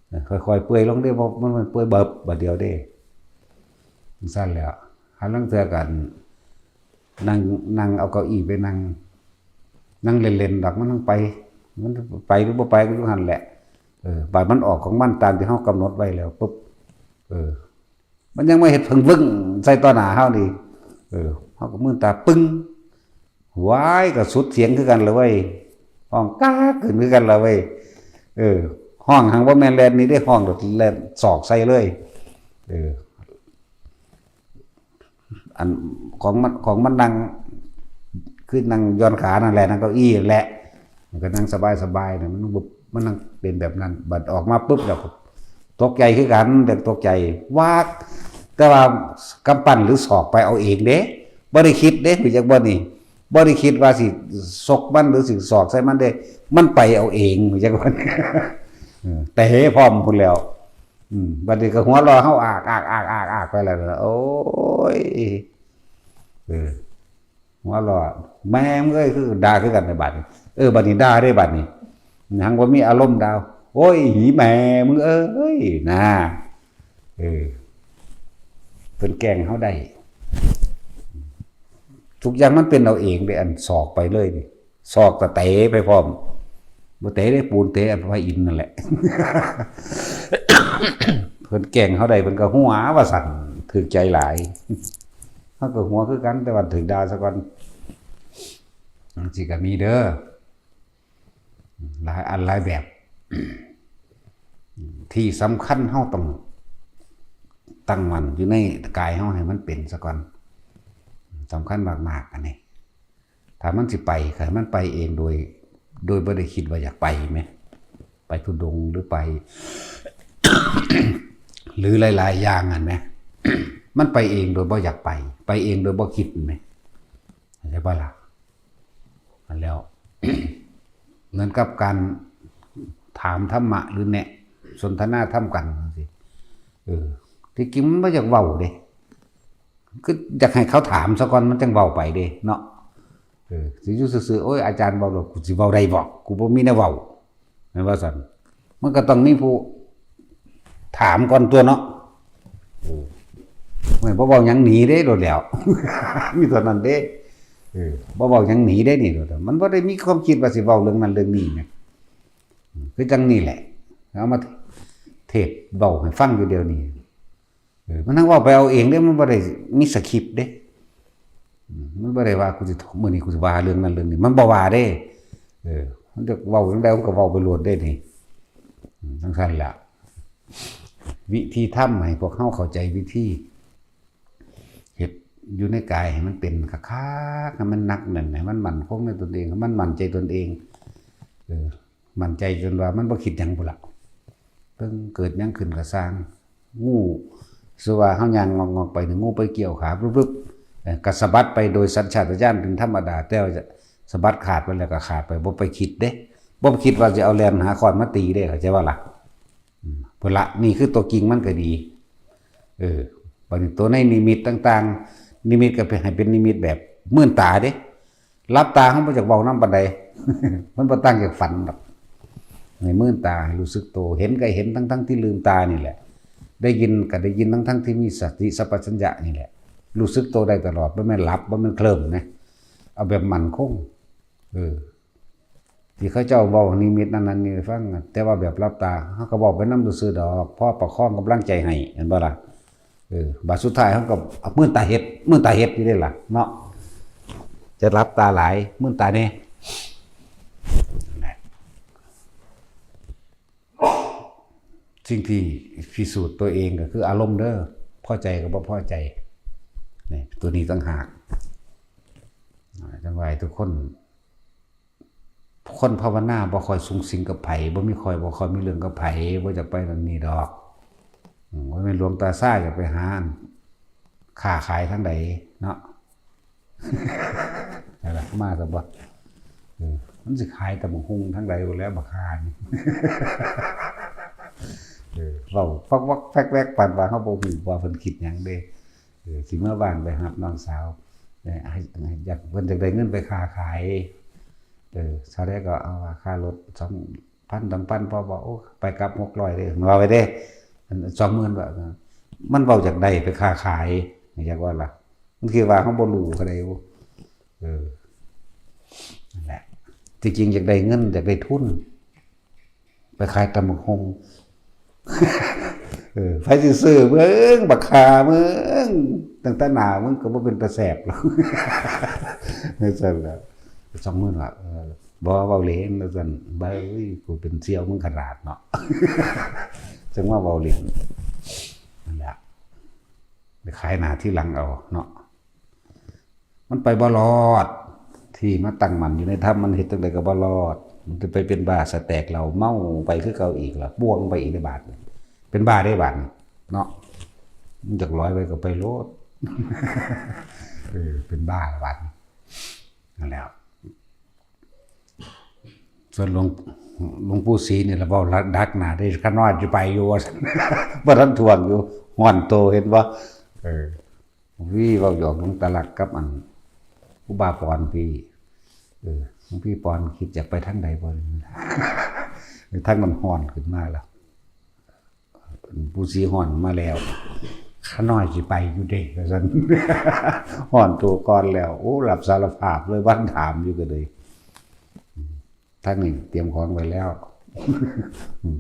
เออ ค่อยๆ เปื่อยลงเด้ บ่ มัน มันเปื่อยเบิบ บาดเดียวเด้ จั่งซั้นแหล้ว หาลางเทื่อก็ นั่ง นั่งเอาเก้าอี้ไปนั่ง นั่งเล่นๆ ดอก มันนั่งไป มันไปหรือบ่ไปก็อยู่หั่นแหละ เออ บาดมันออกของมันตามที่เฮากำหนดไว้แล้วปุ๊บ เออ มันยังมาเฮ็ดเผิงวึ่งใส่ต่อหน้าเฮานี่ เออ เฮาก็มืนตาปึ้ง หวาย ก็สุดเสียงคือกันละเว้ย ฮ้องก๊ากขึ้นคือกันละเว้ย เออ ฮ้องหั้นบ่แม่นแล่นหนีเด้ ฮ้องโลดแล่นซอกใส่เลย เออ อันของมัน ของมันนั่ง คือนั่งหย่อนขานั่นแหละ นั่งเก้าอี้นั่นแหละ มันก็นั่งสบายๆนะ มันบ่ มันนั่งเป็นแบบนั้น บัดออกมาปุ๊บแล้วก็ตกใจคือกัน แต่ตกใจ วาก แต่ว่ากำปั้นหรือศอกไปเอาเองเด้ บ่ได้คิดเด้ รู้จักบ่นี่ บ่ได้คิดว่าสิซกมันหรือสิศอกใส่มันเด้ มันไปเอาเอง รู้จักบ่นี่ เออ เตะพร้อมพู้นแล้ว อืม บัดนี้ก็หัวเราะเฮาอาก อาก อาก อาก อากไปแล้ว โอ้ย เออ หัวเราะ แม่มึงเอ้ย คือด่าคือกันในบัดนี้ เออ บัดนี้ด่าได้บัดนี้ หังบ่มีอารมณ์ด่า โอ้ย หีแม่มึงเอ้ย นะ เออ เพิ่นแกล้งเฮาได้ ทุกอย่างมันเป็นเอาเองเด้ อันศอกไปเลยนี่ ศอกก็เตะไปพร้อม บ่เตะได้ปูน เตะพระอินทร์นั่นแหละ เพิ่นแกล้งเฮาได้ เพิ่นก็หัวว่าซั่น ถืกใจหลาย เฮาก็หัวคือกัน แต่ว่าถืกด่าซะก่อน จังซี้ก็มีเด้อ หลายอันหลายแบบ ที่สำคัญเฮาต้องตั้งมั่นอยู่ในกายเฮาให้มันเป็นซะก่อน สำคัญมากๆ อันนี้ ถ้ามันสิไป ให้มันไปเองโดย โดยบ่ได้คิดว่าอยากไปแหม ไปธุดงค์หรือไป หรือหลายๆ อย่างหั่นแหม มันไปเองโดยบ่อยากไป ไปเองโดยบ่คิดแหม เข้าใจบ่ล่ะ อันแล้ว เหมือนกับการถามธรรมะหรือแนะสนทนาธรรมกันจังซี้ เออ ที่จริงมันบ่อยากเว้าเด้ คืออยากให้เขาถามซะก่อน มันจังเว้าไปเด้เนาะ เออ สิอยู่ซื่อๆ โอ้ย อาจารย์เว้าแล้ว กูสิเว้าได้บ่ กูบ่มีแนวเว้า แม่นว่าซั่น มันก็ต้องมีผู้ถามก่อนตั๊วเนาะ เออ ไม่ บ่เว้าหยังหนีเด้โลดแล้ว มีเท่านั้นเด้ เออ บ่เว้าหยังหนีเด้นี่โลดแล้ว มันบ่ได้มีความคิดว่าสิเว้าเรื่องนั้นเรื่องนี้แหม อืม คือจั่งนี่แหละ เอามาเทศน์เว้าให้ฟังอยู่เดี๋ยวนี้ เออ มันทั้งเว้าไปเอาเองเด้ มันบ่ได้มีสคริปต์เด้ อืม มันบ่ได้ว่ากูสิ มื้อนี้กูสิว่าเรื่องนั้นเรื่องนี้ มันบ่ว่าเด้ เออ มันจะเว้าจั่งใดมันก็เว้าไปโลดเด้นี่ อืม จั่งซั้นล่ะ วิธีทำให้พวกเฮาเข้าใจวิธี เฮ็ดอยู่ในกายให้มันเป็นคักๆ ให้มันหนักแน่น ให้มันมั่นคงในตนเอง ให้มันมั่นใจตนเอง เออ มั่นใจจนว่ามันบ่คิดหยังพู้นล่ะ เพิ่งเกิดหยังขึ้นก็ซ่าง งู สมมุติว่าเฮายางงอกๆ ไปนี่ งูไปเกี่ยวขา ปึ๊บๆ เอ่อ ก็สะบัดไปโดยสัญชาตญาณเป็นธรรมดา แต่ว่าจะสะบัดขาดไปแล้วก็ขาดไป บ่ไปคิดเด้ บ่ไปคิดว่าสิเอาแล่นหาค้อนมาตีเด้ เข้าใจบ่ล่ะ อืม พู้นละ นี่คือตัวจริงมันก็ดี เออ บัดนี้ตัวในนิมิตต่างๆ นิมิตก็เป็น ให้เป็นนิมิตแบบมื่นตาเด้ หลับตาเฮาบ่อยากเว้านำปานใด มันบ่ต่างจากฝันดอก ให้มื่นตา ให้รู้สึกโต เห็นก็เห็นทั้งๆ ที่ลืมตานี่แหละ ได้ยินก็ได้ยินทั้งๆ ที่มีสติสัมปชัญญะนี่แหละ รู้สึกโตได้ตลอด บ่แม่นหลับ บ่แม่นเคลิ้มนะ เอาแบบมั่นคง เออ ที่เขาเจ้าเว้านิมิตนั่นนั่นนี่ให้ฟังน่ะ แต่ว่าแบบหลับตา เฮาก็เว้าไปนำซื่อๆ ดอก พอประคองกำลังใจให้ เห็นบ่ล่ะ เออ บัดสุดท้ายเฮาก็เอามื่นตาเฮ็ด มื่นตาเฮ็ดอยู่เด้ล่ะ เนาะ จะหลับตาหลาย มื่นตาแน่ นั่นแหละ สิ่งที่พิสูจน์ตัวเองก็คืออารมณ์เด้อ พอใจกับบ่พอใจ นี่ ตัวนี้ต่างหาก อ่า จั่งว่าให้ทุกคน คนภาวนาบ่ค่อยสุงสิงกับไผ บ่มีค่อย บ่ค่อยมีเรื่องกับไผ บ่อยากไปนั่นนี่ดอก อืม บ่แม่นหลวงตาซ่าอยากไปหาอัน ค้าขายทางใดเนาะ นั่นล่ะ มาซะบ่ เออ มันสิขายตำบักหุ่งทางใดบ่แล้วบักห่านี่ เออ เว้าฟักวักแฟกแวกปานว่าเฮาบ่ฮู้ว่าเพิ่นคิดหยังเด้ เออ สิมาบ้านไปรับน้องสาว เออ ให้ ให้อยาก เพิ่นอยากได้เงินไปค้าขาย เออ เท่าใดก็เอาว่าค่ารถสองพัน สองพัน พอบ่ โอ้ ไปกลับหกร้อยเด้ ว่าไปเด้ อัน สองหมื่น ว่า มันเว้าอยากได้ไปค้าขาย อยากว่าล่ะ มันคิดว่าเฮาบ่รู้เท่าใดบ่ เออ นั่นแหละ ที่จริงอยากได้เงิน อยากได้ทุน ไปขายตำบักหุ่ง เออ ไผสิซื้อมึง บักห่ามึง ตั้งแต่หน้ามึงก็บ่เป็นตาแซ่บหรอก จั่งซั่นล่ะ สองหมื่น ว่า เออ บ่ เว้าเล่น ว่าซั่น เบ้ย กูเป็นเสี่ยวมึงขนาดเนาะ จั่งว่าเว้าเล่น นั่นแหละ ไปขายหน้าทีหลังเอาเนาะ มันไปบ่รอด ที่มาตั้งมั่นอยู่ในธรรมมันเฮ็ดจั่งใดก็บ่รอด มันจะไปเป็นบ้าสแตกเหล้าเมาไปคือเก่าอีกล่ะ ป่วงไปอีกในบาดนี้ เป็นบ้าได้บาดนี้เนาะ มันอยากลอยไปก็ไปโลด เออ เป็นบ้าบาดนี้ นั่นแหละ ส่วนหลวง หลวงปู่ศรีนี่ละเว้าดักหน้าได้ ข้าน้อยจะไปอยู่ว่าซั่น บ่ทันท่วงอยู่ ฮ้อนโตเห็นบ่ เออ วีเว้าหยอกหลวงตาลักกับอัน อุบาปอนพี่ เออ หลวงพี่ปอนคิดอยากไปทางใดบ่ ทางมันฮ้อนขึ้นมาแล้ว ปู่ศรีฮ้อนมาแล้ว ข้าน้อยสิไปอยู่เด้ ว่าซั่น ฮ้อนโตก่อนแล้ว โอ้ รับสารภาพเลย บ่ทันถามอยู่ก็เลย ทางนี้เตรียมของไว้แล้ว อืม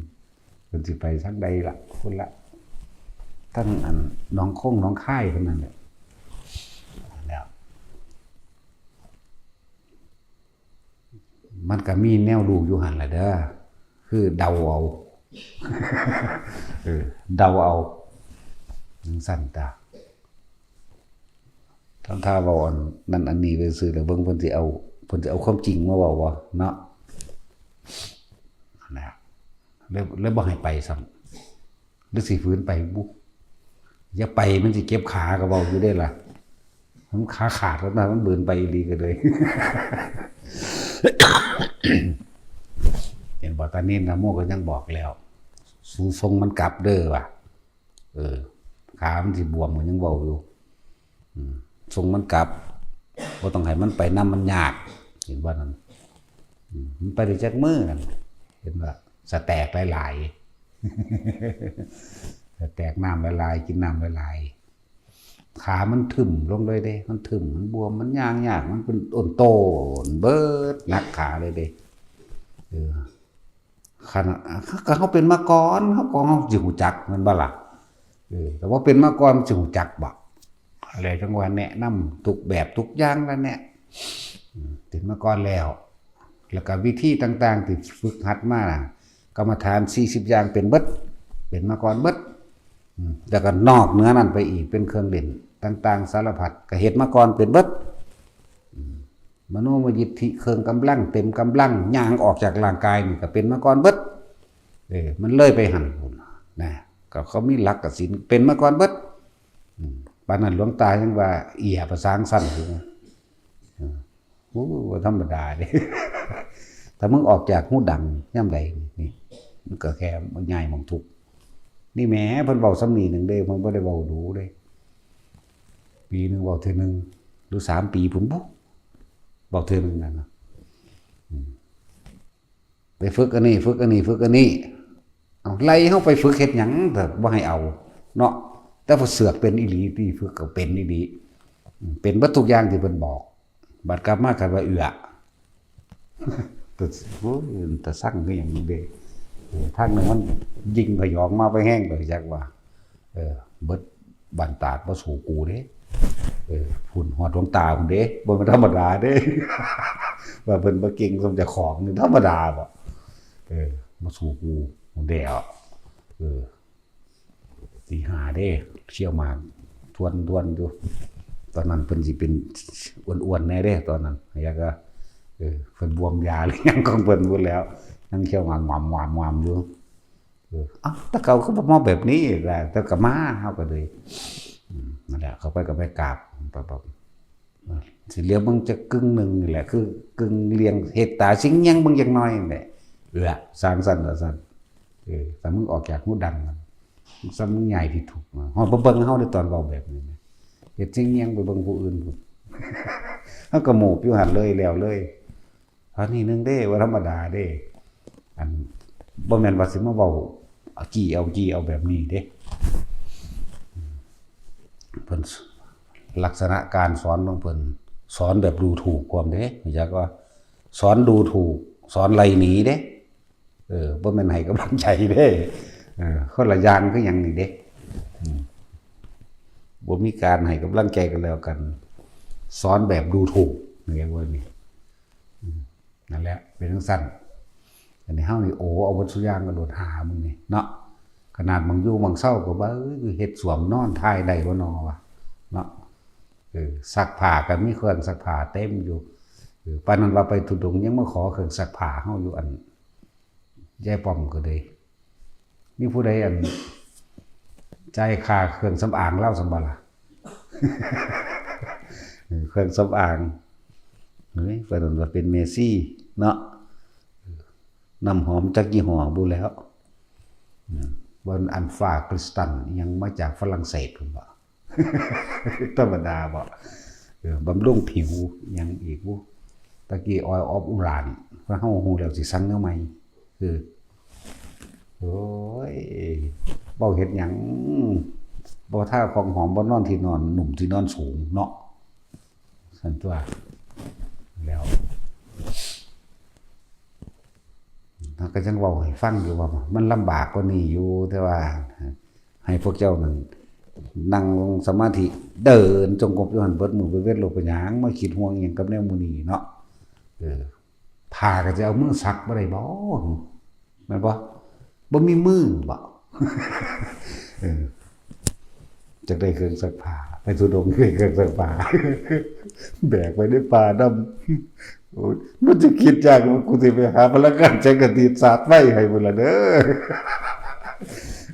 เพิ่นสิไปทางใดล่ะ พุ่นละ ทางอันหนองคงหนองคายเพิ่นนั่นแหละ แล้ว มันก็มีแนวรู้อยู่หั่นล่ะเด้อ คือเดาเอา เออ เดาเอา จั่งซั่นตา ทำท่าเว้าอันนั้นอันนี้ไปซื่อแล้วเบิ่งเพิ่นสิเอา เพิ่นสิเอาความจริงมาเว้าบ่เนาะ นะ แล้ว แล้วบ่ให้ไปซ้ำ หรือสิฝืนไปบุ อย่าไปมันสิเจ็บขาก็เว้าอยู่เด้ล่ะ มันขาขาดแล้วนะ มันเบินไปอีหลีก็เลย เห็นบ่ ตานินนะโมก็ยังบอกแล้ว สูส่งมันกลับเด้อว่ะ เออ ขามันสิบวมก็ยังเว้าอยู่ อืม ส่งมันกลับ บ่ต้องให้มันไปนำ มันยาก เห็นบ่นั่น อืม มันไปได้จักมื้อนั่น เห็นบ่ สแต็กหลายๆ สแต็กน้ำหลายๆ กินน้ำหลายๆ ขามันทึ่มลงเลยเด้ มันทึ่ม มันบวม มันย่างยาก มันเป็นโอนโตนเบิด หนักขาเลยเด้ เออ คัน ก็เฮาเป็นมาก่อน เฮาก็ เฮาสิฮู้จักแม่นบ่ล่ะ เออ แต่ว่าเป็นมาก่อนสิฮู้จักบ่ แล้วจั่งว่าแนะนำทุกแบบทุกอย่างแล้วเนี่ย อืม เป็นมาก่อนแล้ว แล้วก็วิธีต่างๆที่ฝึกหัดมาน่ะ กรรมฐานสี่สิบอย่างเป็นเบิด เป็นมาก่อนเบิด อืม แล้วก็นอกเหนือนั้นไปอีกเป็นเครื่องเล่นต่างๆสารพัด ก็เฮ็ดมาก่อนเป็นเบิด อืม มโนมยิทธิเครื่องกำลังเต็มกำลัง ย่างออกจากร่างกายนี่ก็เป็นมาก่อนเบิด เออ มันเลยไปหั่นพุ้นนะ ก็เขามีหลักกสิณเป็นมาก่อนเบิด อืม ปานนั้นหลวงตายังว่าเอี้ยประสางสั้นอยู่นะ อืม โอ้ บ่ธรรมดาเด้ ถ้ามึงออกจากฮูดังยามใดนี่ มันก็แค่ย้ายหม่องทุกข์ นี่แหม เพิ่นเว้าส่ำนี้หนึ่งเด้ เพิ่นบ่ได้เว้าดูเด้ ปีหนึ่งเว้าเทื่อหนึ่ง หรือสามปีพุ้นบุ เว้าเทื่อหนึ่งนั่นนะ อืม ไปฝึกอันนี้ ฝึกอันนี้ ฝึกอันนี้ เอา ไล่เฮาไปฝึกเฮ็ดหยัง แต่บ่ให้เอา เนาะ แต่พอเสือกเป็นอีหลี ที่ฝึกก็เป็นอีหลี อืม เป็นเบิดทุกอย่างที่เพิ่นบอก บัดกลับมาคันว่าเอื้อ แต่ โอ้ย แต่สั่งคือหยังเด้ เออ ทางหนึ่งมันยิงพยองมาไปแฮงไปจักว่า เออ เบิดบ้านตาดบ่สู้กูเด้ เออ พุ้นฮอดดวงตาพุ้นเด้ บ่แม่นธรรมดาเด้ ว่าเพิ่นบ่เก่งส่ำเจ้าของนี่ธรรมดาบ่ เออ บ่สู้กูพุ้นแล้ว เออ ตีห้าเด้ เคี่ยวหมากทวนๆอยู่ ตอนนั้นเพิ่นสิเป็นอ้วนๆแน่เด้ ตอนนั้น แล้วก็ เออ เพิ่นบวมยาหรือหยังของเพิ่นพุ้นแล้ว ยังเคี่ยวหมากหวามๆๆอยู่ เออ เอ้า แต่เก่าคือบ่มาแบบนี้ล่ะ แต่ก็มา เฮาก็เลย อืม นั่นแหละ เข้าไปก็ไปกราบ ปั๊บๆ เออ สิเหลียวเบิ่งจักกึ่งหนึ่งนี่แหละ คือกึ่งเลียง เฮ็ดตาสิงแยงเบิ่งจักหน่อยนี่แหละ เอื้อ สางซั่นว่าซั่น เออ แต่มึงออกจากฮูดังมัน ซ้ำมึงใหญ่ที่ถูกมา ฮอดบ่เบิ่งเฮาในตอนเว้าแบบนี้นะ เฮ็ดสิงแยงไปเบิ่งผู้อื่นพุ้น เฮาก็โมบอยู่หั่นเลยแล้วเลย อันนี้หนึ่งเด้ บ่ธรรมดาเด้ อัน บ่แม่นว่าสิมาเว้า เอาจี้เอาจี้เอาแบบนี้เด้ เพิ่น ลักษณะการสอนของเพิ่น สอนแบบดูถูกความเด้ อยากว่า สอนดูถูก สอนไล่หนีเด้ เออ บ่แม่นให้กำลังใจเด้ เออ คนละอย่างคือหยังนี่เด้ อืม บ่มีการให้กำลังใจกันแล้วกัน สอนแบบดูถูก เรียกว่านี่ อืม นั่นแหละ เป็นจั่งซั่น อันนี้เฮานี่ โอ้ เอาเบิดซุอย่างก็โลดหามึงนี่เนาะ ขนาดหม่องอยู่หม่องเซาก็ว่า เอ้ย เฮ็ดส้วมนอนถ่ายได้บ่นอวะ เนาะ เออ ซักผ้าก็มีเครื่องซักผ้าเต็มอยู่ เออ ปานนั้นว่าไปธุดงค์ยังมาขอเครื่องซักผ้าเฮาอยู่ อันยายป้อมก็เลย มีผู้ใดอันจ่ายค่าเครื่องสำอางลาวซั่นบ่ล่ะ เออ เครื่องสำอาง เฮ้ย ปานนั้นว่าเป็นแม่ชีเนาะ น้ำหอมจักยี่ห้อบุแล้ว อืม บ่อันฟ้าคริสตัลยังมาจากฝรั่งเศสพุ้นบ่ ธรรมดาบ่ เออ บำรุงผิวยังอีกบุ ตะกี้ Oil of Uran เฮาฮู้แล้วสิสั่งแนวใหม่ คือ โอ้ย บ่เฮ็ดหยัง บ่ทาของหอม บ่นอนที่นอนนุ่ม ที่นอนสูงเนาะ ซั่นตั๊ว แล้ว เฮาก็จั่งเว้าให้ฟังอยู่ว่ามันลำบากกว่านี้อยู่ แต่ว่าให้พวกเจ้านั่นนั่งสมาธิ เดินจงกรมอยู่หั่นเบิดมื้อเบิดเว็น โลดเป็นหยังมาคิดห่วงอิหยังกับแนวหมู่นี้เนาะ เออ ผ้าก็สิเอามือซักบ่ได้บ่ แม่นบ่ บ่มีมือบ่ เออ จักได้เครื่องซักผ้า ไปธุดงค์ได้เครื่องซักผ้า แบกไปในป่านำ โอ้ย มันจะคิดยากว่ากูสิไปหาพลังงานแสงอาทิตย์สาดไฟให้พุ้นล่ะเด้อ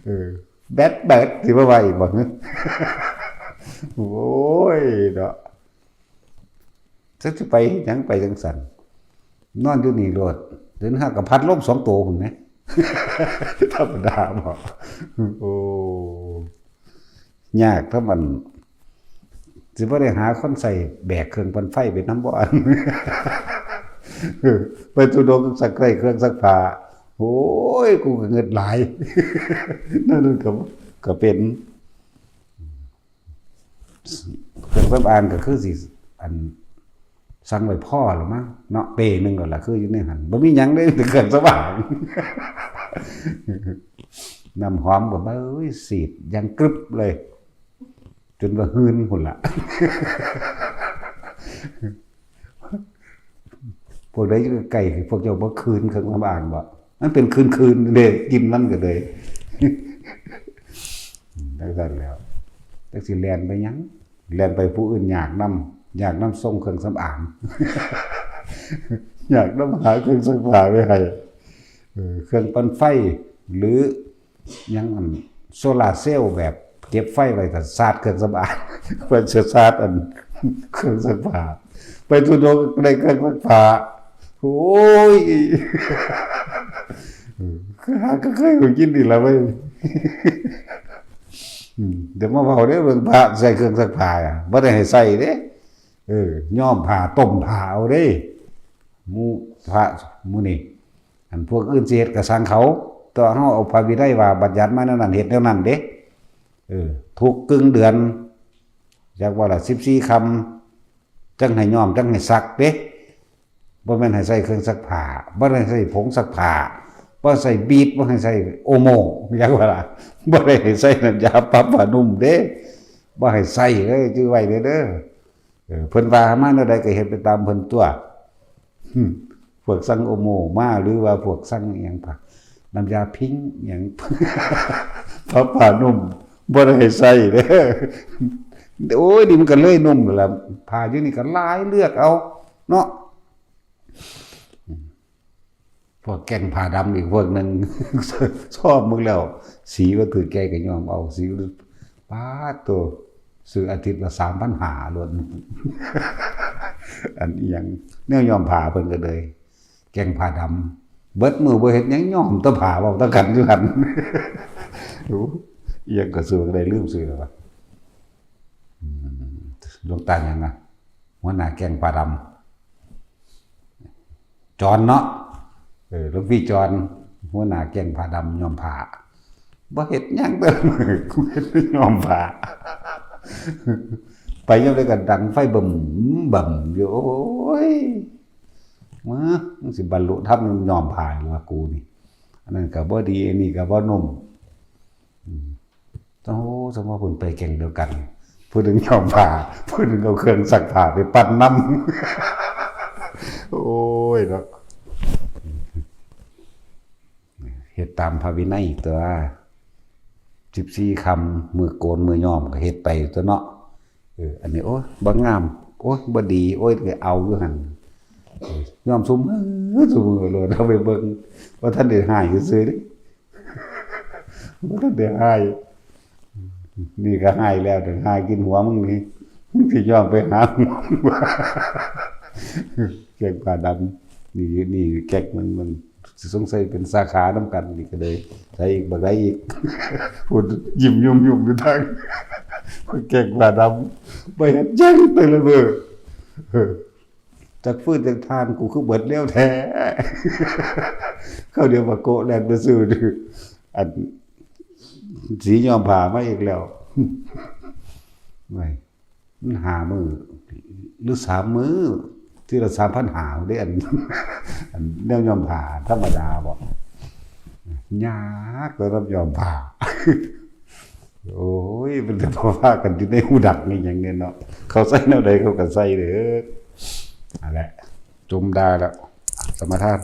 เออ แบตเบิดสิมาไว้อีกบ่ โอ้ย เนาะ จักสิไปเฮ็ดหยังไปจั่งซั้น นอนอยู่นี่โลด เดี๋ยวนี้หาก็พัดลมสองโตพุ้นแหม ธรรมดาบ่ โอ้ ยากถ้ามัน สิบ่ได้หาคนใส่แบกเครื่องปั่นไฟไปนำบ่ อัน ไปธุดงค์ซักได้เครื่องซักผ้า โอ้ย กูก็เงิดหลาย นั่นก็ ก็เป็น เครื่องสำอางก็คือสิ อัน สั่งไว้พอแล้วมั้งเนาะ เป้หนึ่งแล้วล่ะ คืออยู่ในหั่น บ่มีหยังเลย แต่เครื่องสำอาง น้ำหอมก็ เอ้ย สีดอย่างกรึบเลย จนว่าหืนพุ้นล่ะ พวกใดอยู่ใกล้ๆ พวกเจ้าบ่คืนเครื่องสำอางบ่ มันเป็นคืนๆ เด้ กลิ่นมันก็เลย จั่งซั้นแล้ว จักสิแล่นไปหยัง แล่นไปผู้อื่นยากนำ ยากนำส่งเครื่องสำอาง ยากนำหาเครื่องซักผ้าไปให้ เออ เครื่องปั่นไฟ หรือหยังอันโซลาร์เซลล์แบบเก็บไฟไว้ ถ้าสาดเครื่องสำอาง เพิ่นสิสาดอันเครื่องซักผ้า ไปธุดงค์ได้เครื่องซักผ้า โอ้ย เออ คือหาก็เคยก็กินนี่ล่ะเว้ย อืม เดี๋ยวมาเว้าเด้อ เบิ่งพระใส่เครื่องซักผ้าอะ บ่ได้ให้ใส่เด้ เออ ย้อมผ้า ต้มผ้าเอาเด้ หมู่พระหมู่นี่ อันพวกอื่นสิเฮ็ดก็ซ่างเขา แต่เฮาเอาพระวินัยว่าบัญญัติมาแนวนั้น เฮ็ดแนวนั้นเด้ เออ ทุกกึ่งเดือน จักว่าละสิบสี่ค่ำ จั่งให้ย้อม จั่งให้ซักเด้ บ่แม่นให้ใส่เครื่องซักผ้า บ่ได้ใส่ผงซักผ้า บ่ใส่บีท บ่ให้ใส่โอโม จักว่าละ บ่ได้ให้ใส่น้ำยาปรับผ้านุ่มเด้ บ่ให้ใส่เลย จื่อไว้เด้อ เออ เพิ่นว่ามาแนวใดก็เฮ็ดไปตามเพิ่นตั๊ว อืม พวกสั่งโอโมมา หรือว่าพวกสั่งอิหยัง ผ้า น้ำยาพิงค์อิหยัง ผ้า ผ้านุ่ม บ่ได้ให้ใส่เด้อ โอ้ย นี่มันก็เลยนุ่มแล้วล่ะ ผ้าอยู่นี่ก็หลาย เลือกเอาเนาะ พวกแก๊งผ้าดำอีกพวกหนึ่ง ชอบมึงแล้ว สีบ่ถืกใจก็ย้อมเอา สี ป๊าดโต ซื้ออาทิตย์ละสามพันห้าโลด อันอิหยัง แนวย้อมผ้าเพิ่นก็เลย แก๊งผ้าดำ เบิดมื้อบ่เฮ็ดหยัง ย้อมแต่ผ้า เว้าแต่กันอยู่หั่น โอ้ อิหยังก็ซื้อก็ได้ ลืมซื้อแล้ววะ อืม หลวงตาหยังอะ หัวหน้าแก๊งผ้าดำ จอนเนาะ เออ หลวงพี่จอน หัวหน้าแก๊งผ้าดำย้อมผ้า บ่เฮ็ดหยังเด้อ กูเฮ็ดแต่ย้อมผ้า ไปยามใดก็ดังไฟบึ้มบึ้มอยู่ โอ้ย มา มึงสิบรรลุธรรมย้อมผ้าอยู่ว่ากูนี่ อันนั้นก็บ่ดี อันนี้ก็บ่นุ่ม อืม โอ้ สมมุติเพิ่นไปแก๊งเดียวกัน ผู้หนึ่งย้อมผ้า ผู้หนึ่งเอาเครื่องซักผ้าไปปั่นนำ โอ้ยเนาะ เฮ็ดตามพระวินัยตั๊ว สิบสี่ค่ำ มื้อโกนมื้อย้อมก็เฮ็ดไปตั๊วเนาะ เออ อันนี้ โอ้ย บ่งาม โอ้ย บ่ดี โอ้ย ก็เอาอยู่หั่น ยอมซุมเฮ้อซุมเฮ้อโลดเอาไปเบิ่งว่าท่านได้หายซื่อๆเด้ว่าท่านได้หายนี่ก็หายแล้วเดี๋ยวหายกินหัวมึงนี่มึงสิยอมไปหาหัวมึงแกงปลาดำนี่นี่แกงมันมันสงสัยเป็นสาขานำกันนี่ก็เลยใส่อีกบักได้อีกพูดยิ้มยุ่มยุ่มอยู่ทางแกงปลาดำไปเห็นแจ้งไปเลยเบอร์ จักฟืนจักทานกูคือเบิดแล้วแท้ เขาเดียวมาโกะแลนไปซื้อดื้ออันสีย้อมผ้ามาอีกแล้วไม่มันหามือหรือสามมือที่ละสามพันหาได้อันอันแนวย้อมผ้าธรรมดาบอกยากแล้วย้อมผ้า โอ้ยมันจะพอว่ากันอยู่ในหูดักนี่อย่างเนี้ยเนาะเขาใส่แนวใดเขาก็ใส่เด้อนั่นแหละจมดาแล้วสมาทาน